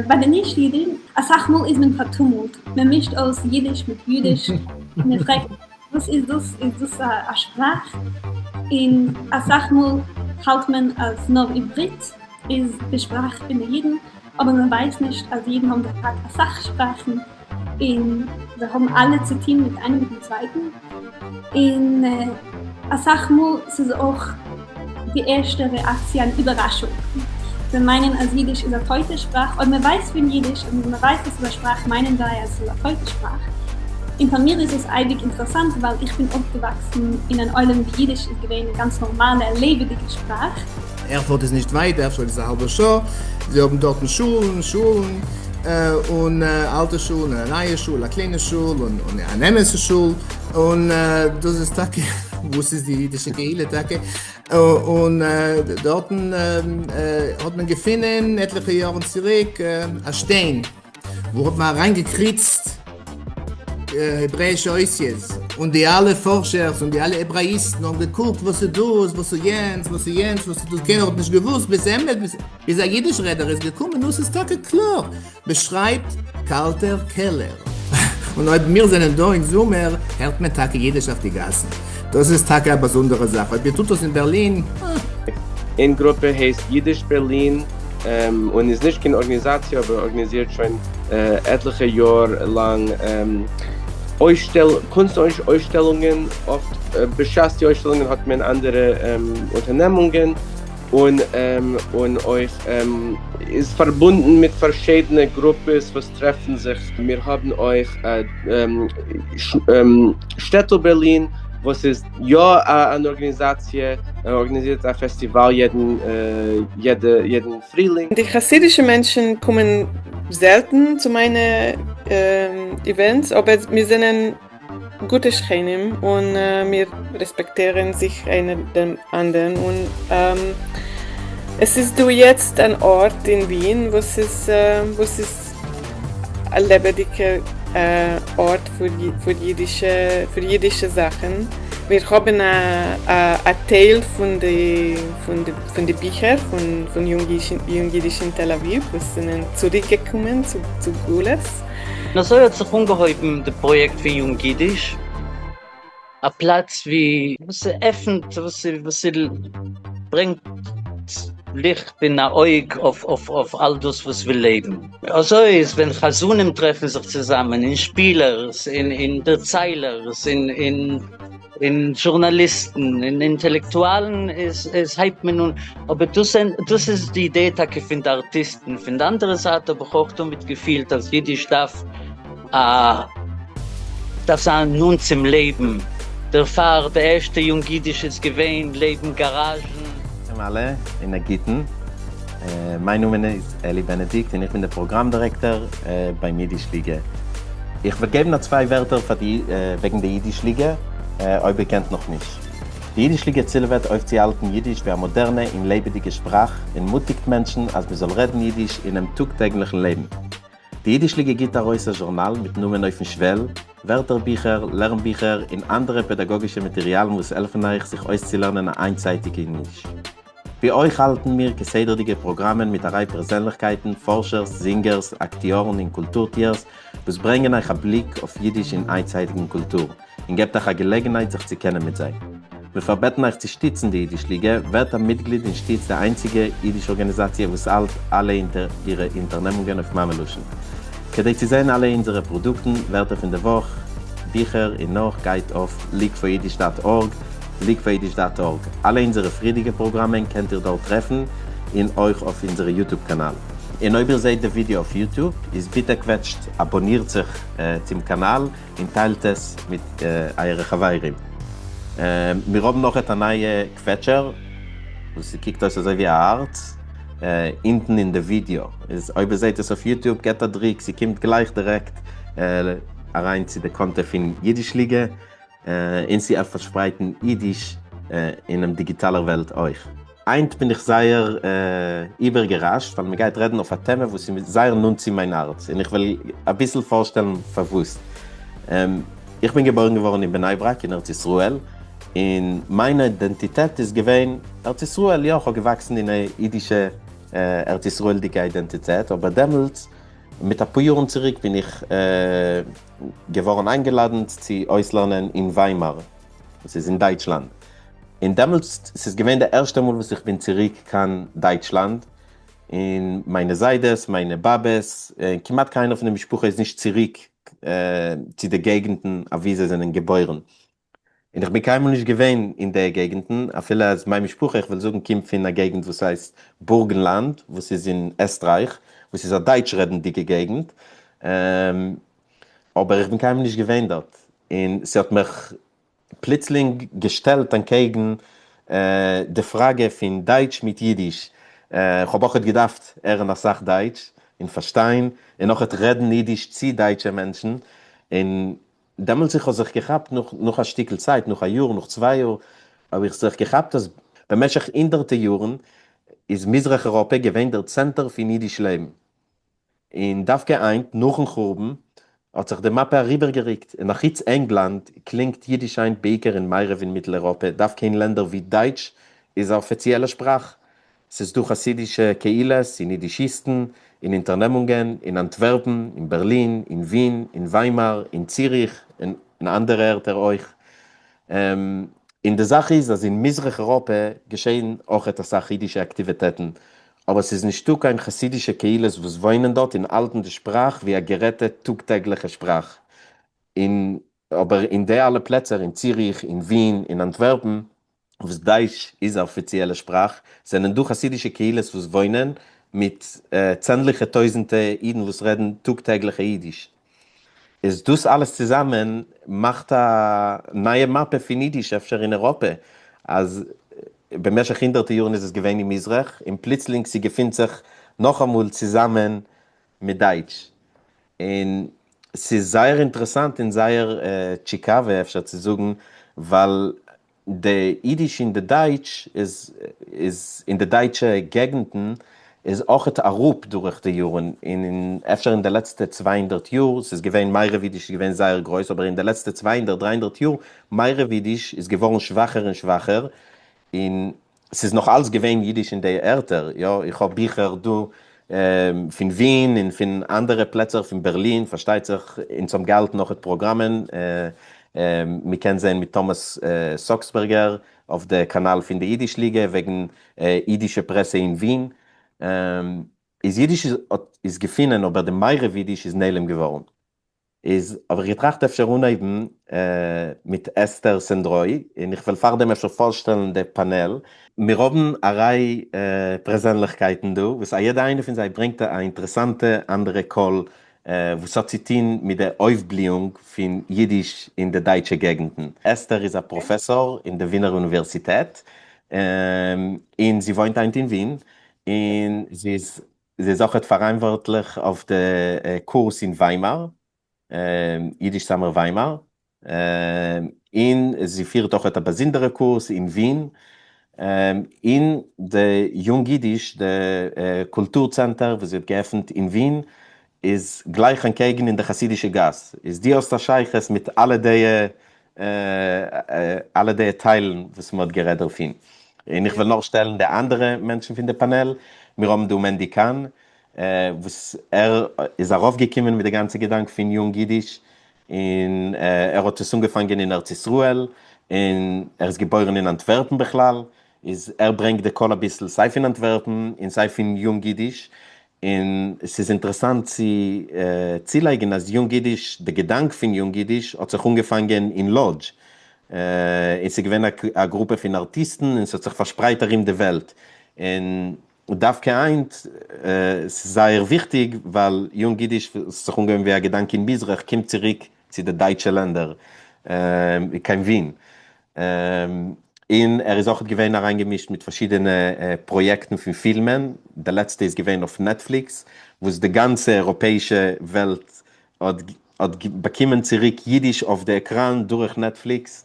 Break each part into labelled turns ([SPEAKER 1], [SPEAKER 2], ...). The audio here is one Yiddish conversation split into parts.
[SPEAKER 1] ביי די נישט אידן, אסאך מאל איז מען פארטומלט, מען מישט אויס אידיש מיט יודיש, מען פרעגט וואס איז דאס, איז דאס א שפראך? און אסאך מאל האלט מען אז נאר עברית איז די שפראך פון די אידן, אבער מען ווייסט נישט אז אידן האבן געהאט אסאך שפראכן און זיי האבן אלע צו טון מיט איינעם מיטן צווייטן, און אסאך מאל ס'איז אויך די ערשטע רעאקציע אן איבערראשונג, זיי מיינען אז אידיש איז א טויטע שפראך, אויב מען ווייסט פון אידיש און מען ווייסט אז ס'איז א שפראך מיינען זיי אז ס'איז א טויטע שפראך, און פאר מיר איז עס אייביג אינטערעסאנט ווייל איך בין אויפגעוואקסן אין אן עולם ווי אידיש איז געווען א גאנץ נארמאלע לעבעדיגע שפראך.
[SPEAKER 2] ערפורט איז נישט ווייט, ערפורט איז א האלבע שעה, זיי האבן דארטן שולן, שולן, און אלטע שולן, און א נייע שול, א קליינע שול, און אן אמת'ע שול, און דאס איז טאקע וואס איז די אידישע קהילה טאקע, און דארטן האט מען געפינען עטליכע יארן צוריק א שטיין וואו האט מען אריינגעקריצט העברעאישע אותיות, און די אלע פארשערס און די אלע העברעאיסטן האבן געקוקט וואס איז דאס, וואס איז יענץ, וואס איז יענץ, וואס איז דאס, קיינער האט נישט געוואוסט ביז אמת, ביז א אידיש רעדער איז געקומען, נו ס'איז טאקע קלאר, מ'שרייבט קאלטער קעלער, און אויב מיר זענען דא אין זומער הערט מען טאקע אידיש אויף די גאסן, דאס איז טאקע א באזונדערע זאך, אויב איר טוט דאס אין בערלין, אה.
[SPEAKER 3] איין גרופע הייסט יידיש בערלין און איז נישט קיין ארגאניזאציע אבער ארגאניזירט שוין עטליכע יאר לאנג קונסט אויסשטעלונגען, אפט בשעת די אויסשטעלונגען האט מען אנדערע אונטערנעמונגען און און אויך איז פארבונדן מיט פארשידענע גרופעס וואס טרעפן זיך, מיר האבן אויך שטעטל בערלין וואס איז יא אן ארגאניזאציע, ארגאניזירט א פעסטיוואל יעדן יעדן פרילינג.
[SPEAKER 4] די חסידישע מענטשן קומען זעלטן צו מיינע events, אבער מיר זענען גוטע שכנים און מיר רעספעקטירן זיך איינער דעם אנדערן, און עס איז דא יעצט אן ארט אין ווין וואס איז וואס איז א לעבעדיגע ארט פאר אידישע פאר אידישע זאכן, מיר האבן א טייל פון די פון די ביכער פון יונג אידיש אין תל אביב וואס זענען צוריק געקומען צו גלות.
[SPEAKER 5] און אזוי האט זיך אנגעהויבן די פראיעקט פון יונג אידיש, א פלאץ ווי וואס ס'עפנט, וואס ס'ברענגט ליכט אין א אויג אויף אל דאס וואס וויל לעבן. אזוי איז ווען חזנים טרעפן זיך צוזאמען, און שפילערס, און דערציילערס, און זשורנאליסטן, און אינטעלעקטואלן, איז הייבט מען אן, אבער דאס איז די אידעע טאקע פון די ארטיסטן. פון די אנדערע זייט האב איך אויך תמיד געפילט אז אידיש דארף א דארף זיין נאנט צום לעבן, דערפאר די ערשטע יונג אידיש איז געווען לעבן גאראזשן.
[SPEAKER 6] שלום אלע און א גוטן, מיין נאמען איז אלי בענעדיקט און איך בין דער פראגראם דירעקטאר ביים אידיש ליגע. איך וועל געבן א צוויי ווערטער פאר די וועגן די אידיש ליגע אויב איר קענט נאך נישט. די אידיש ליגע צילעוועט אויפצוהאלטן אידיש ווי א מאדערנע און לעבעדיגע שפראך און מוטיגט מענטשן אז מען זאל רעדן אידיש אינעם טאג טעגליכן לעבן. די אידיש ליגע גיט ארויס א זשורנאל מיטן נאמען אויפן שוועל, ווערטערביכער, לערנביכער און אנדערע פעדאגאגישע מאטעריאלן וואס העלפן אייך זיך אויסצולערנען א איינצייטיגע אידיש. ווי אויך האלטן מיר כסדר'דיגע פראגראמען מיט א ריי פערזענליכקייטן, פארשערס, זינגערס, אקטיארן און קולטור-טוערס וואס ברענגען אייך א בליק אויף אידיש און איינצייטיגן קולטור, און געבט אייך א געלעגנהייט זיך צו קענען מיט זיי. מיר פארבעטן אייך צו שטיצן די אידיש ליגע, ווערט א מיטגליד און שטיצט די איינציגע אידיש ארגאניזאציע וואס האלט אלע אירע אונטערנעמונגען אויף מאמע לשון. כדי צו זען אלע אונזערע פראדוקטן, ווערטער פון די וואך, ביכער און נאך, גייט אויף leagueforyiddish dot org, leagueforyiddish dot org. אלע אונזערע פריערדיגע פראגראמען קענט איר דארט טרעפן, און אויך אויף אונזערע YouTube קאנאל. און אויב איר זעט די ווידעא אויף YouTube, איז ביטע קוועטשט אבאנירט זיך צום קאנאל, און טיילט עס מיט אייערע חברים. מיר האבן נאכעט א נייע קוועטשער וואס ס'קוקט אויס אזוי ווי א הארץ אונטן אין די ווידיאו, איז אויב איר זעט עס אויף YouTube געבט א דריק, ס'קומט גלייך דירעקט אריין צו די קאנטע פון אידיש ליגע, און ס'העלפט פארשפרייטן אידיש אינעם דיגיטאלער וועלט אויך. היינט בין איך זייער איבערגעראשט ווייל מ'גייט רעדן אויף א טעמע וואס איז זייער נאנט צו מיין הארץ און איך וועל אביסל פארשטעלן פארוואס. איך בין געבוירן געווארן אין בני ברק אין ארץ ישראל און מיין אידענטיטעט איז געווען ארץ ישראל, יא כ'האב געוואקסן אין א אידישע. ארץ ישראל'דיגע אידענטיטעט, אבער דעמאלטס מיט אפאר יארן צוריק בין איך געווארן איינגעלאדענט צו אויסלערנען אין וויימאר, וואס איז אין דייטשלאנד, און דעמאלטס, ס'איז געווען די ערשטע מאל וואס איך בין צוריק קיין דייטשלאנד, און מיינע זיידעס, מיינע באבעס, און כמעט קיינער פון די משפחה איז נישט צוריק צו די געגנטן אוואו זיי זענען געבוירן. און איך בין קיינמאל נישט געווען אין די געגנטן, אפילו אז מיין משפחה, איך וועל זאגן, קומט פון א געגנט וואס הייסט בורגנלאנד, וואס איז אין עסטרייך, וואס איז א דייטש רעדנדיגע געגנט, אבער איך בין קיינמאל נישט געווען דארט, און ס'האט מיך פלוצלינג געשטעלט אנטקעגן די פראגע פון דייטש מיט אידיש, איך האב אויכעט געדארפט הערן אסאך דייטש און פארשטיין, און אויכעט רעדן אידיש צו דייטשע מענטשן, און דעמאלטס איך האב זיך געכאפט נאך נאך א שטיקל צייט, נאך א יאר, נאך צוויי יאר, האב איך זיך געכאפט אז במשך הונדערטע יארן איז מזרח אירופע געווען דער צענטער פון אידיש לעבן, און דווקא היינט נאכן חורבן האט זיך די מאפע אריבערגערוקט, און אחוץ ענגלאנד קלינגט אידיש היינט בעיקר אין מערב און מיטל אירופע, דווקא אין לענדער וואו דייטש איז א אפיציעלע שפראך. ס'איז דא חסידישע קהילות און אידישיסטן און אונטערנעמונגען אין אנטווערפן, אין בערלין, אין ווין, אין וויימאר, אין ציריך, און אין אנדערע ערטער אויך. און די זאך איז אז אין מזרח אירופע געשעהן אויכעט אסאך אידישע אקטיוויטעטן, אבער ס'איז נישטא קיין חסידישע קהילות וואס וואוינען דארט און האלטן די שפראך ווי א גערעדטע טאג טעגליכע שפראך. און אבער אין די אלע פלעצער, אין ציריך, אין ווין, אין אנטווערפן, וואס דייטש איז א אפיציעלע שפראך, זענען דא חסידישע קהילות וואס וואוינען מיט צענדליכע טויזענטע אידן וואס רעדן טאג טעגליכע אידיש. איז דאס אלעס צוזאמען מאכט א נייע מאפע פון אידיש אפשר אין אירופע, אז במשך הונדערטע יארן איז עס געווען אין מזרח, און פלוצלינג ס'געפינט זיך נאכאמאל צוזאמען מיט דייטש. און ס'איז זייער אינטערעסאנט און זייער טשיקאווע אפשר צו זאגן, ווייל די אידיש אין די דייטש איז איז אין די דייטשע געגנטן איז אויכעט אראפ דורך די יארן, און אפשר אין די לעצטע 200 יאר, ס'איז געווען מערב אידיש איז געווען זייער גרויס, אבער אין די לעצטע 200 300 יאר מערב אידיש איז געווארן שוואכער און שוואכער, און ס'איז נאך אלץ געווען אידיש אין די ערטער, יא, איך האב ביכער דא פון ווין און פון אנדערע פלעצער, פון בערלין פארשטייט זיך, אונז האבן געהאלטן נאכעט פראגראמען, מ'קען זען מיט טאמאס סאקסבערגער אויף די קאנאל פון די אידיש ליגע וועגן אידישע פרעסע אין ווין, איז אידיש איז געפונען אבער די מערב אידיש איז נעלם געווארן. איז האב איך געטראכט אפשר אנהייבן מיט אסתר סענדרוי, און איך וועל פארדעם אפשר פארשטעלן די פאנעל. מיר האבן א ריי פרעזענליכקייטן דא, וואס א יעדע איינע פון זיי ברענגט א אינטערעסאנטע אנדערע קול וואס האט צו טון מיט די אויפבליאונג פון אידיש אין די דייטשע געגנטן. אסתר איז א פראפעסאר אין די ווינער אוניווערסיטעט, און זי וואוינט היינט אין ווין, און זי איז זי איז אויכעט פאראנווארטליך אויף די קורס אין וויימאר, Yiddish Summer וויימאר, און זי פירט אויכעט א באזונדערע קורס אין ווין, אין די יונג אידיש, די קולטור צענטער וואס זי האט געעפנט אין ווין, איז גלייך אנטקעגן אין די חסידישע גאס, איז דו האסט א שייכות מיט אלע די אלע די טיילן וואס מען האט גערעדט דערפון. און איך וועל נאך שטעלן די אנדערע מענטשן פון די פאנעל, מיר האבן דא מענדי קאהן, וואס ער איז ארויפגעקומען מיט די גאנצע געדאנק פון יונג אידיש, און ער האט עס אנגעפאנגען אין ארץ ישראל, און ער איז געבוירן אין אנטווערפן בכלל, איז ער ברענגט די קול אביסל סיי פון אנטווערפן און סיי פון יונג אידיש, און ס'איז אינטערעסאנט צו צולייגן אז יונג אידיש, די געדאנק פון יונג אידיש האט זיך אנגעפאנגען אין לאדזש, און ס'איז געווען א גרופע פון ארטיסטן און ס'האט זיך פארשפרייט ארום די וועלט, און דווקא היינט ס'איז זייער וויכטיג ווייל יונג אידיש וואס האט זיך אנגעהויבן ווי א געדאנק אין מזרח קומט צוריק צו די דייטשע לענדער קיין ווין, און ער איז אויך געווען אריינגעמישט מיט פארשידענע פראיעקטן פון פילמען, די לעצטע איז געווען אויף נעטפליקס, וואס די גאנצע אייראפעאישע וועלט האט האט באקומען צוריק אידיש אויף די עקראן דורך נעטפליקס,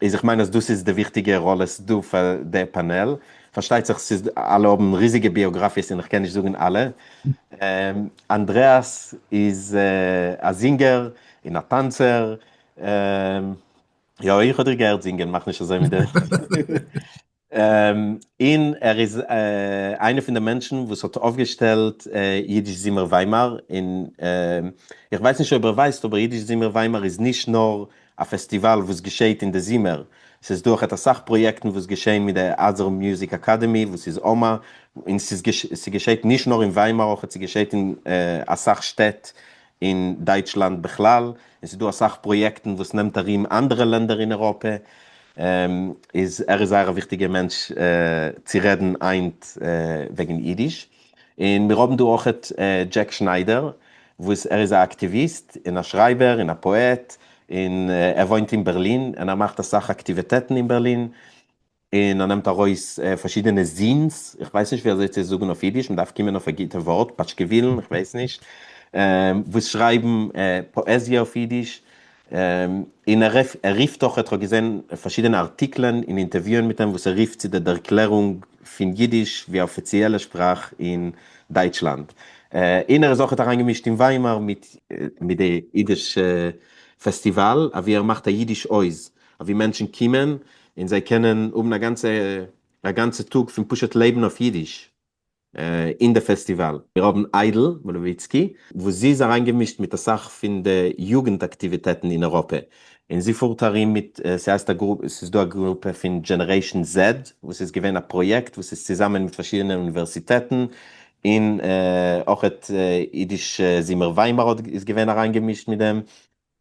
[SPEAKER 6] איז איך מיין אז דאס איז די וויכטיגע ראלעס דא פאר די פאנעל, פארשטייט זיך ס'איז אלע האבן ריזיגע ביאגראפיעס און איך קען נישט זאגן אלע. אנדרעאס איז א זינגער און א טאנצער, יא איך האב דיר געהערט זינגען, מאך נישט אזוי מיט די. און ער איז איינער פון די מענטשן וואס האט אויפגעשטעלט אידיש זומער וויימאר, און איך ווייס נישט אויב איר ווייסט אבער אידיש זומער וויימאר איז נישט נאר א פעסטיוואל וואס געשעהט אין די זומער, ס'איז דא אויכעט אסאך פראיעקטן וואס געשעהן מיט די אזער Music Academy וואס איז אמה, און ס'געשעהט נישט נאר אין וויימאר אויכעט ס'געשעהט אין אסאך שטעט אין דייטשלאנד בכלל, און ס'איז דא אסאך פראיעקטן וואס נעמט ארום אנדערע לענדער אין אירופע, איז ער איז זייער א וויכטיגע מענטש צו רעדן היינט וועגן אידיש. און מיר האבן דא אויכעט דזשעק שניידער וואס ער איז א אקטיוויסט און א שרייבער און א פאעט און ער וואוינט אין בערלין און ער מאכט אסאך אקטיוויטעטן אין בערלין און ער נעמט ארויס פארשידענע zines, איך ווייס נישט ווי אזוי צו עס זאגן אויף אידיש, מען דארף קומען אויף א גוטע ווארט, פאטשקעווילן, איך ווייס נישט, וואס שרייבן פאעזיע אויף אידיש, און ער רופט אויך, איך האב געזען פארשידענע ארטיקלען און אינטערוויוען מיט אים וואס ער רופט צו דער דערקלערונג פון אידיש ווי א אפיציעלע שפראך אין דייטשלאנד. און ער איז אויך אריינגעמישט אין וויימאר מיט מיט די אידיש פעסטיוואל אוואו ער מאכט א אידיש הויז אוואו מענטשן קומען און זיי קענען האבן א גאנצע א גאנצע טאג פון פשוט לעבן אויף אידיש אין די פעסטיוואל. מיר האבן איידל מולאוויצקי וואס זי איז אריינגעמישט מיט אסאך פון די יוגנט אקטיוויטעטן אין אירופע, און זי פארט ארום מיט, ס'הייסט א גרופע, ס'איז דא א גרופע פון Generation Z וואס איז געווען א פראיעקט וואס איז צוזאמען מיט פארשידענע אוניווערסיטעטן, און אויכעט אידיש זומער וויימאר האט איז געווען אריינגעמישט מיט דעם,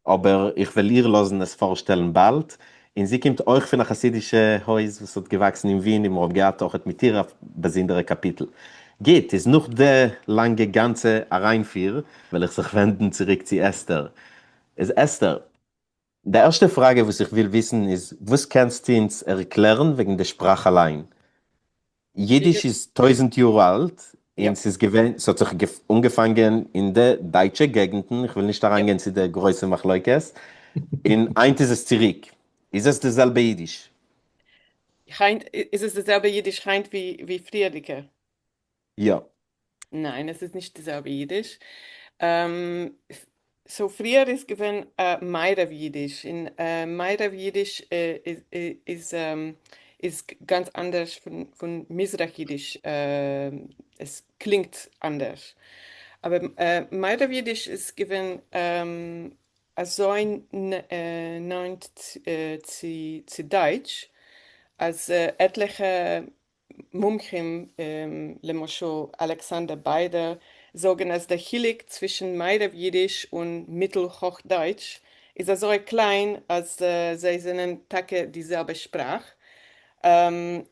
[SPEAKER 6] אבער איך וועל איר לאזן עס פארשטעלן באלד, און זי קומט אויך פון א חסידישע הויז וואס האט געוואקסן אין ווין און מיר האבן געהאט אויכעט מיט איר א באזונדערע קאפיטל. גוט, איז נאך די לאנגע גאנצע אריינפיר וועל איך זיך ווענדן צוריק צו אסתר. איז אסתר, די ערשטע פראגע וואס איך וויל וויסן איז וואס קענסטו אונז ערקלערן וועגן די שפראך אליין? יידיש איז טויזענט יאר אלט, און ס'איז געווען, ס'האט זיך אנגעפאנגען אין די דייטשע געגנטן, איך וויל נישט אריינגיין צו די גרויסע מחלוקת, און היינט איז עס צוריק. איז עס די זעלבע יידיש?
[SPEAKER 4] היינט, איז עס די זעלבע יידיש היינט ווי פריערדיגע?
[SPEAKER 6] יא.
[SPEAKER 4] ניין, עס איז נישט די זעלבע אידיש. so פריער איז געווען מערב אידיש, און מערב אידיש איז איז גאנץ אנדערש פון מזרח אידיש, עס קלינגט אנדערש. אבער מערב אידיש איז געווען אזוי נאנט צו דייטש, אז עטליכע מומחים, למשל אלעקסאנדער ביידער, זאגן אז דער חילוק צווישן מערב אידיש און מיטל-הויך-דייטש איז אזוי קליין אז זיי זענען טאקע די זעלבע שפראך,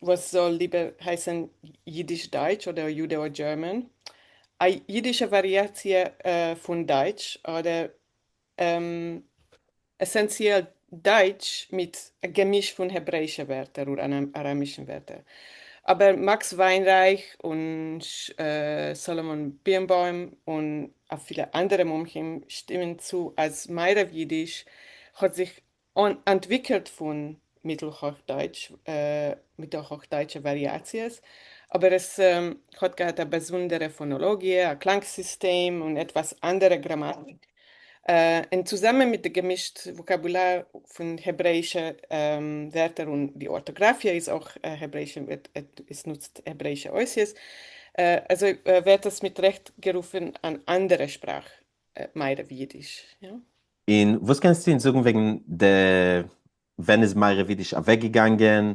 [SPEAKER 4] וואס זאל ליבער הייסן יידיש-דייטש אדער Judeo-German, א יידישע וואריאציע פון דייטש, אדער עסענציעל דייטש מיט א געמיש פון העברעישע ווערטער און אראמישן ווערטער. אבער מאקס וויינרייך און סאלאמאן בירנבוים און אפילו אנדערע מומחים שטימען צו אז מערב יידיש האט זיך אנטוויקעלט פון מיטל-הויכדייטש, מיטל-הויכדייטשע וואריאציעס, אבער עס האט געהאט א באזונדערע פאנאלאגיע, א קלאנג סיסטעם און עטוואס אנדערע גראמאטיק, און צוזאמען מיט די געמישט וואקאבולאר פון העברעאישע ווערטער און די ארטאגראפיע איז אויך העברעאיש און עס נוצט העברעאישע אותיות, אזוי ווערט עס מיט רעכט גערופן אן אנדערע שפראך, מערב אידיש.
[SPEAKER 6] און וואס קענסטו אונז זאגן וועגן די ווען איז מערב אידיש אוועקגעגאנגען?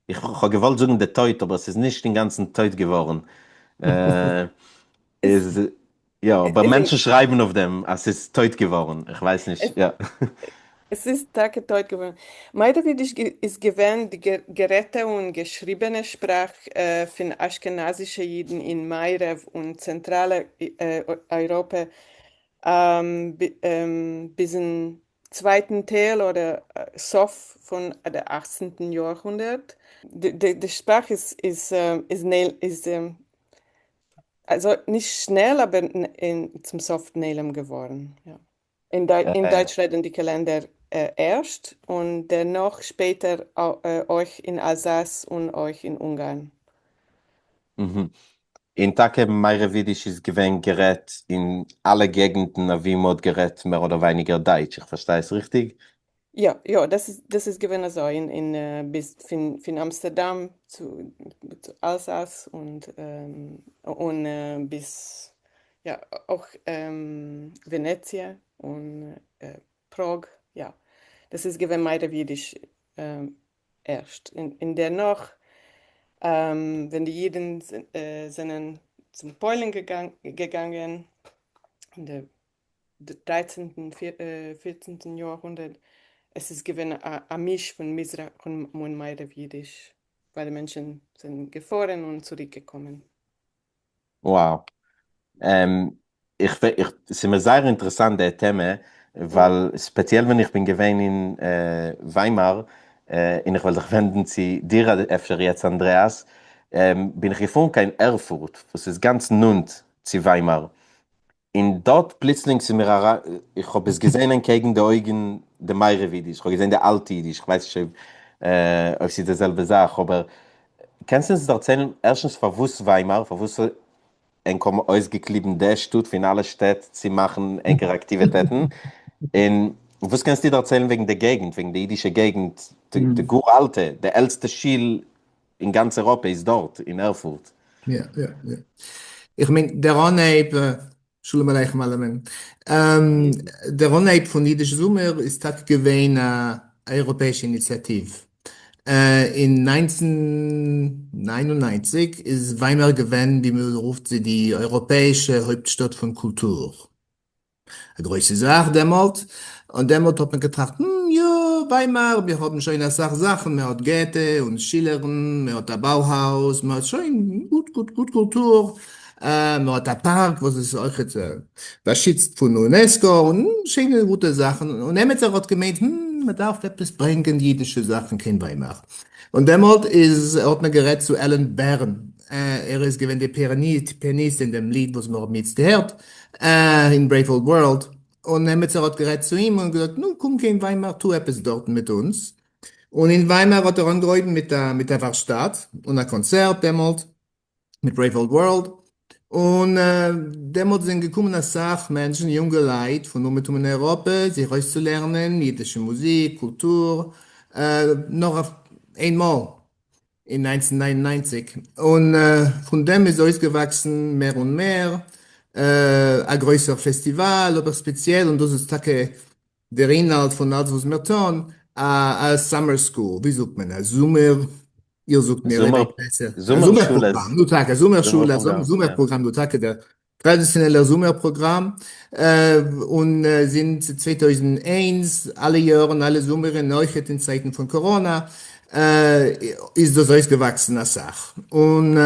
[SPEAKER 6] איך האב געוואלט זאגן די טויט אבער עס איז נישט אינגאנצן טויט געווארן. איז יא אבער מענטשן שרייבן אויף דעם אז ס'איז טויט געווארן, איך ווייס נישט יא.
[SPEAKER 4] עס איז טאקע טויט געווארן. מערב אידיש איז געווען די גערעדטע און געשריבענע שפראך פון אשכנזישע אידן אין מערב און צענטראלע אייראפע ביזן צווייטן טייל אדער סוף פון די אכצנטן יארהונדערט. די שפראך איז איז אזוי נישט שנעל אבער צום סוף נעלם געווארן. אין דייטש רעדנדיקע לענדער ערשט און דערנאך שפעטער אויך אין אלזאס און אויך אין אונגארן.
[SPEAKER 6] און טאקע מערב אידיש איז געווען גערעדט אין אלע געגנטן אוואו מ'האט גערעדט מער אדער ווייניגער דייטש, איך פארשטיי עס ריכטיג?
[SPEAKER 4] יא, יא, דאס איז, דאס איז געווען אזוי אין, אין ביז פון, פון אמסטערדאם צו, צו אלזאס און, און ביז, יא, אויך ווענעציע און פראג, יא, דאס איז געווען מערב אידיש ערשט, און דערנאך ווען די אידן זענען צום פוילן געגאנגען אין די דרייצענטן פערצענטן יארהונדערט, עס איז געווען א מיש פון מזרח און מערב אידיש, ווייל די מענטשן זענען געפארן און צוריק געקומען.
[SPEAKER 6] Wow. איך איך ס'איז מיר זייער אינטערעסאנט די טעמע, ווייל ספעציעל ווען איך בין געווען אין וויימאר, און איך וועל זיך ווענדן צו דיר אפשר יעצט אנדרעאס, בין איך געפארן קיין ערפורט וואס איז גאנץ נאנט צו וויימאר, און דארט פלוצלינג ס'איז מיר אריין, איך האב עס געזען אנטקעגן די אויגן די מערב אידיש, איך האב געזען די אלטע אידיש, איך ווייס נישט אויב אויב ס'איז די זעלבע זאך, אבער קענסט אונז דערציילן ערשטנס פארוואס וויימאר, פארוואס ענק האבן אויסגעקליבן די שטאט פון אלע שטעט צו מאכן ענקערע אקטיוויטעטן, און וואס קענסטו דערציילן וועגן די געגנט, וועגן די אידישע געגנט, די גאר אלטע, די עלטסטע שול אין גאנץ אייראפע איז דארט אין ערפורט.
[SPEAKER 2] יא יא יא. איך מיין דער אנהייב, שלום עליכם אלעמען, דער אנהייב פון אידיש זומער איז טאקע געווען א אייראפעאישע איניציאטיוו. אין 1999 איז וויימאר געווען ווי מען רופט זי די אייראפעאישע הויפטשטאט פון קולטור. א גרויסע זאך דעמאלט, און דעמאלט האט מען געטראכט, hm, יא, וויימאר, מיר האבן שוין אסאך זאכן, מען האט געטע און שילערן, מען האט א באוהאוז, מען האט שוין גוט גוט גוט קולטור, מען האט א פארק וואס איז אויכעט באשיצט פון אונעסקא, און שיינע גוטע זאכן, און עמיצער האט געמיינט, hm, מען דארף עפעס ברענגען אידישע זאכן קיין וויימאר. און דעמאלט איז האט מען גערעדט צו עלען בערן, ער איז געווען די פיאניסט אין דעם ליד וואס מיר האבן איצט געהערט, אין Brave Old World, און עמיצער האט גערעדט צו אים און געזאגט, נו, קום קיין וויימאר, טו עפעס דארטן מיט אונז. און אין וויימאר האט ער אנגעהויבן מיט א מיט א ווארשטאט און א קאנצערט דעמאלט מיט Brave Old World, און דעמאלט זענען געקומען אסאך מענטשן, יונגעלייט פון אומעטום אין אייראפע, זיך אויסצולערנען אידישע מוזיק, קולטור, נאר אויף איינמאל. אין 1999, און פון דעם איז אויסגעוואקסן מער און מער א גרויסער פעסטיוואל, אבער ספעציעל, און דאס איז טאקע דער אינהאלט פון אלץ וואס מיר טון, א summer school, ווי זאגט מען, א זומער, איר זאגט מיר, איר ווייסט בעסער, א זומער פראגראם, נו טאקע, א זומער שולע, א זומער פראגראם, נו טאקע דער טראדיציאנעלער זומער פראגראם, און זינט 2001 אלע יארן אלע זומערן אויכעט אין צייטן פון קאראנא איז דאס אויסגעוואקסן אסאך, און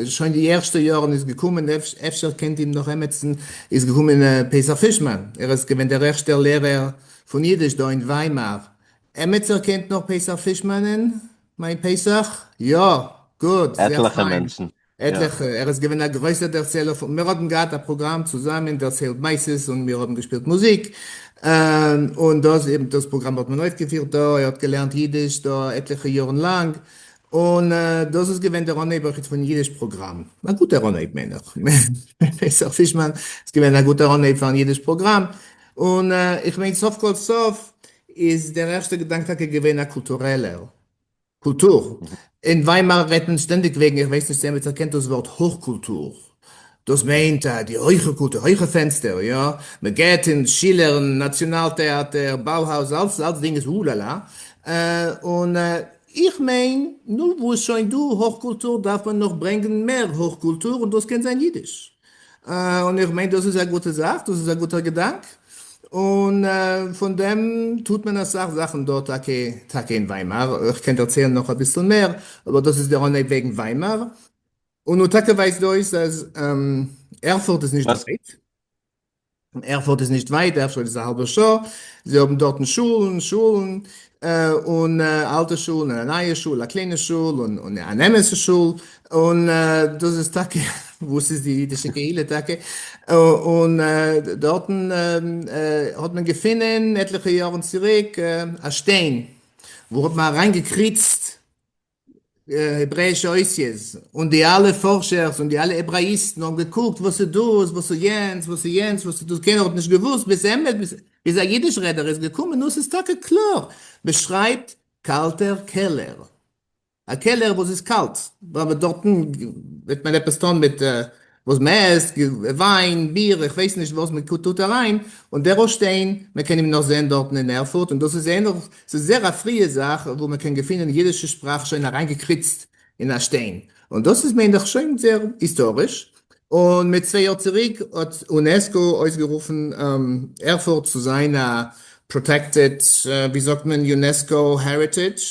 [SPEAKER 2] שוין די ערשטע יארן איז געקומען, אפשר קענט אים נאך עמעצן, איז געקומען פסח פישמאן, ער איז געווען דער ערשטער לערער פון אידיש דא אין וויימאר, עמעצער קענט נאך פסח פישמאנען? מיין פסח? יא! גוט! זייער
[SPEAKER 6] עטליכע
[SPEAKER 2] פיין!
[SPEAKER 6] מענטשן, יא.
[SPEAKER 2] עטליכע, ער איז געווען א גרויסער דערציילער פון, מיר האבן געהאט א פראגראם צוזאמען, דערציילט מעשות און מיר האבן געשפילט מוזיק, און דאס דאס פראגראם האט מען אויפגעפירט דא, ער האט געלערנט אידיש דא עטליכע יארן לאנג, און דאס איז געווען דער אנהייב אויכעט פון אידיש פראגראם, א גוטער אנהייב מיין איך, פסח פישמאן איז געווען א גוטער אנהייב פארן אידיש פראגראם, און איך מיין סוף כל סוף איז דער ערשטער געדאנק טאקע געווען א קולטורעלער. קולטור. אין וויימאר רעדט מען שטענדיג וועגן, איך ווייס נישט צו עמיצער קענט דאס ווארט הויכקולטור. דאס מיינט די הויכע קולטור, הויכע פענסטער, יא, מען גייט אין שילערן, נאציאנאל-טעאטער, באוהאוז, אלץ אלצדינג איז אולאלא. און איך מיין, נו, וואו איז שוין דא הויכקולטור דארף מען נאך ברענגן מער הויכקולטור און דאס קען זיין אידיש. און איך מיין דאס איז א גוטע זאך, דאס איז א גוטער געדאנק, און פון דעם טוט מען אסאך זאכן דא טאקע טאקע אין וויימאר, איך קען דערציילן נאך אביסל מער, אבער דאס איז דער אנהייב וועגן וויימאר, און נו טאקע ווייזט אויס אז ערפורט איז נישט ווייט. ערפורט איז נישט ווייט, ערפורט איז א האלבע שעה, זיי האבן דארטן שולן, שולן, און אלטע שולן, און א נייע שול, א קליינע שול, און אן אמת'ע שול, און דאס איז טאקע וואס איז די אידישע קהילה טאקע, און דארטן האט מען געפינען עטליכע יארן צוריק א שטיין וואו האט מען אריינגעקריצט. העברעאישע אותיות, און די אלע פארשערס און די אלע העברעאיסטן האבן געקוקט וואס איז דאס, וואס איז יענץ, וואס איז יענץ, וואס איז דאס, קיינער האט נישט געוואוסט ביז אמת, ביז א אידיש רעדער איז געקומען, נו ס'איז טאקע קלאר, מ'שרייבט קאלטער קעלער. א קעלער וואס איז קאלט, אבער דארטן וועט מען עפעס טון מיט וואס מען עסט, וויין, ביר, איך ווייס נישט וואס מען טוט אריין, און דער שטיין, מען קען אים נאך זען דארטן אין ערפורט, און דאס איז איינער, ס'איז זייער א פריע זאך וואו מען קען געפינען אידישע שפראך שוין אריינגעקריצט אין א שטיין, און דאס איז מיין איך שוין זייער היסטאריש, און מיט צוויי יאר צוריק האט אונעסקא אויסגערופן ערפורט צו זיין א protected, ווי זאגט מען, UNESCO heritage,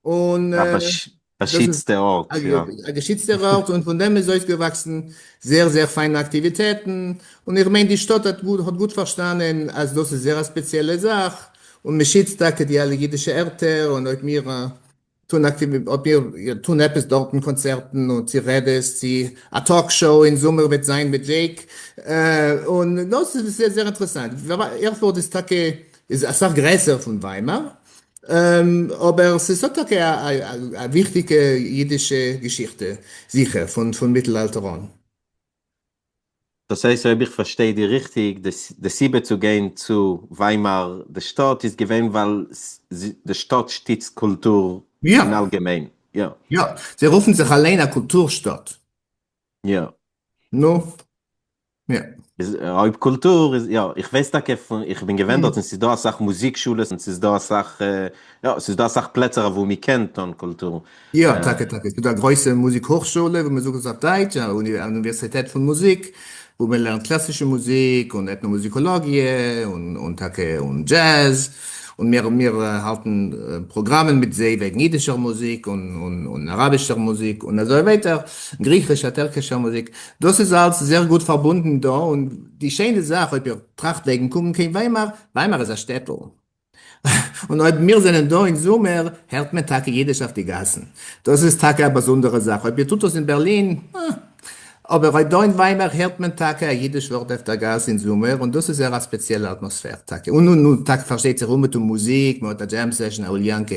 [SPEAKER 2] און
[SPEAKER 6] א
[SPEAKER 2] דאס איז
[SPEAKER 6] באשיצטע ארט, יא.
[SPEAKER 2] א געשיצטער ארט, און פון דעם איז אויסגעוואקסן זייער זייער פיינע אקטיוויטעטן, און איך מיין די שטאט האט גוט פארשטאנען אז דאס איז זייער א ספעציעלע זאך, און מען שיצט טאקע די אלע אידישע ערטער, און אויב מיר טון אויב מיר טון עפעס דארטן קאנצערטן און צו רעדעס צו א talk show אין זומער וועט זיין מיט דזשעיק, און דאס איז זייער זייער אינטערעסאנט, ערפורט איז טאקע איז אסאך גרעסער פון וויימאר, אבער ס'איז דא טאקע א וויכטיגע אידישע געשיכטע זיכער פון מיטלאלטער אן.
[SPEAKER 6] דאס הייסט אויב איך פארשטיי דיר ריכטיג, די סיבה צו גיין צו וויימאר די שטאט איז געווען ווייל די שטאט שטיצט קולטור אין אלגעמיין, יא?
[SPEAKER 2] יא, זיי רופן זיך אליין א קולטור שטאט.
[SPEAKER 6] יא.
[SPEAKER 2] נו, יא.
[SPEAKER 6] איז אויב קולטור איז יא, איך ווייס טאקע פון, איך בין געווען דארט און ס'איז דא אסאך מוזיק שולעס און ס'איז דא אסאך, יא, ס'איז דא אסאך פלעצער אוואו מ'קען טון קולטור.
[SPEAKER 2] יא, טאקע טאקע, ס'איז דא א גרויסע מוזיק הויכשולע ווי מ'זאגט עס אויף דייטש, א אוניווערסיטעט פון מוזיק, וואו מען לערנט קלאסישע מוזיק און עטנאמוזיקאלאגיע און טאקע און דזשעז, און מיר מיר האלטן פראגראמען מיט זיי וועגן אידישער מוזיק און אראבישער מוזיק און אזוי ווייטער, גריכישער טערקישער מוזיק. דאס איז אלץ זייער גוט פארבונדן דא, און די שיינע זאך אויב איר טראכט וועגן קומען קיין וויימאר, וויימאר איז א שטעטל, און אויב מיר זענען דא אין זומער הערט מען טאקע אידיש אויף די גאסן, דאס איז טאקע א באזונדערע זאך, אויב איר טוט דאס אין בערלין, אה. אבער אויב דא אין וויימאר הערט מען טאקע א אידיש ווארט אויף דער גאס אין זומער, און דאס איז זייער א ספעציעלע אטמאספער טאקע, און און און טאקע פארשטייט זיך אומעטום מוזיק, מען האט א jam session, א הוליאנקע,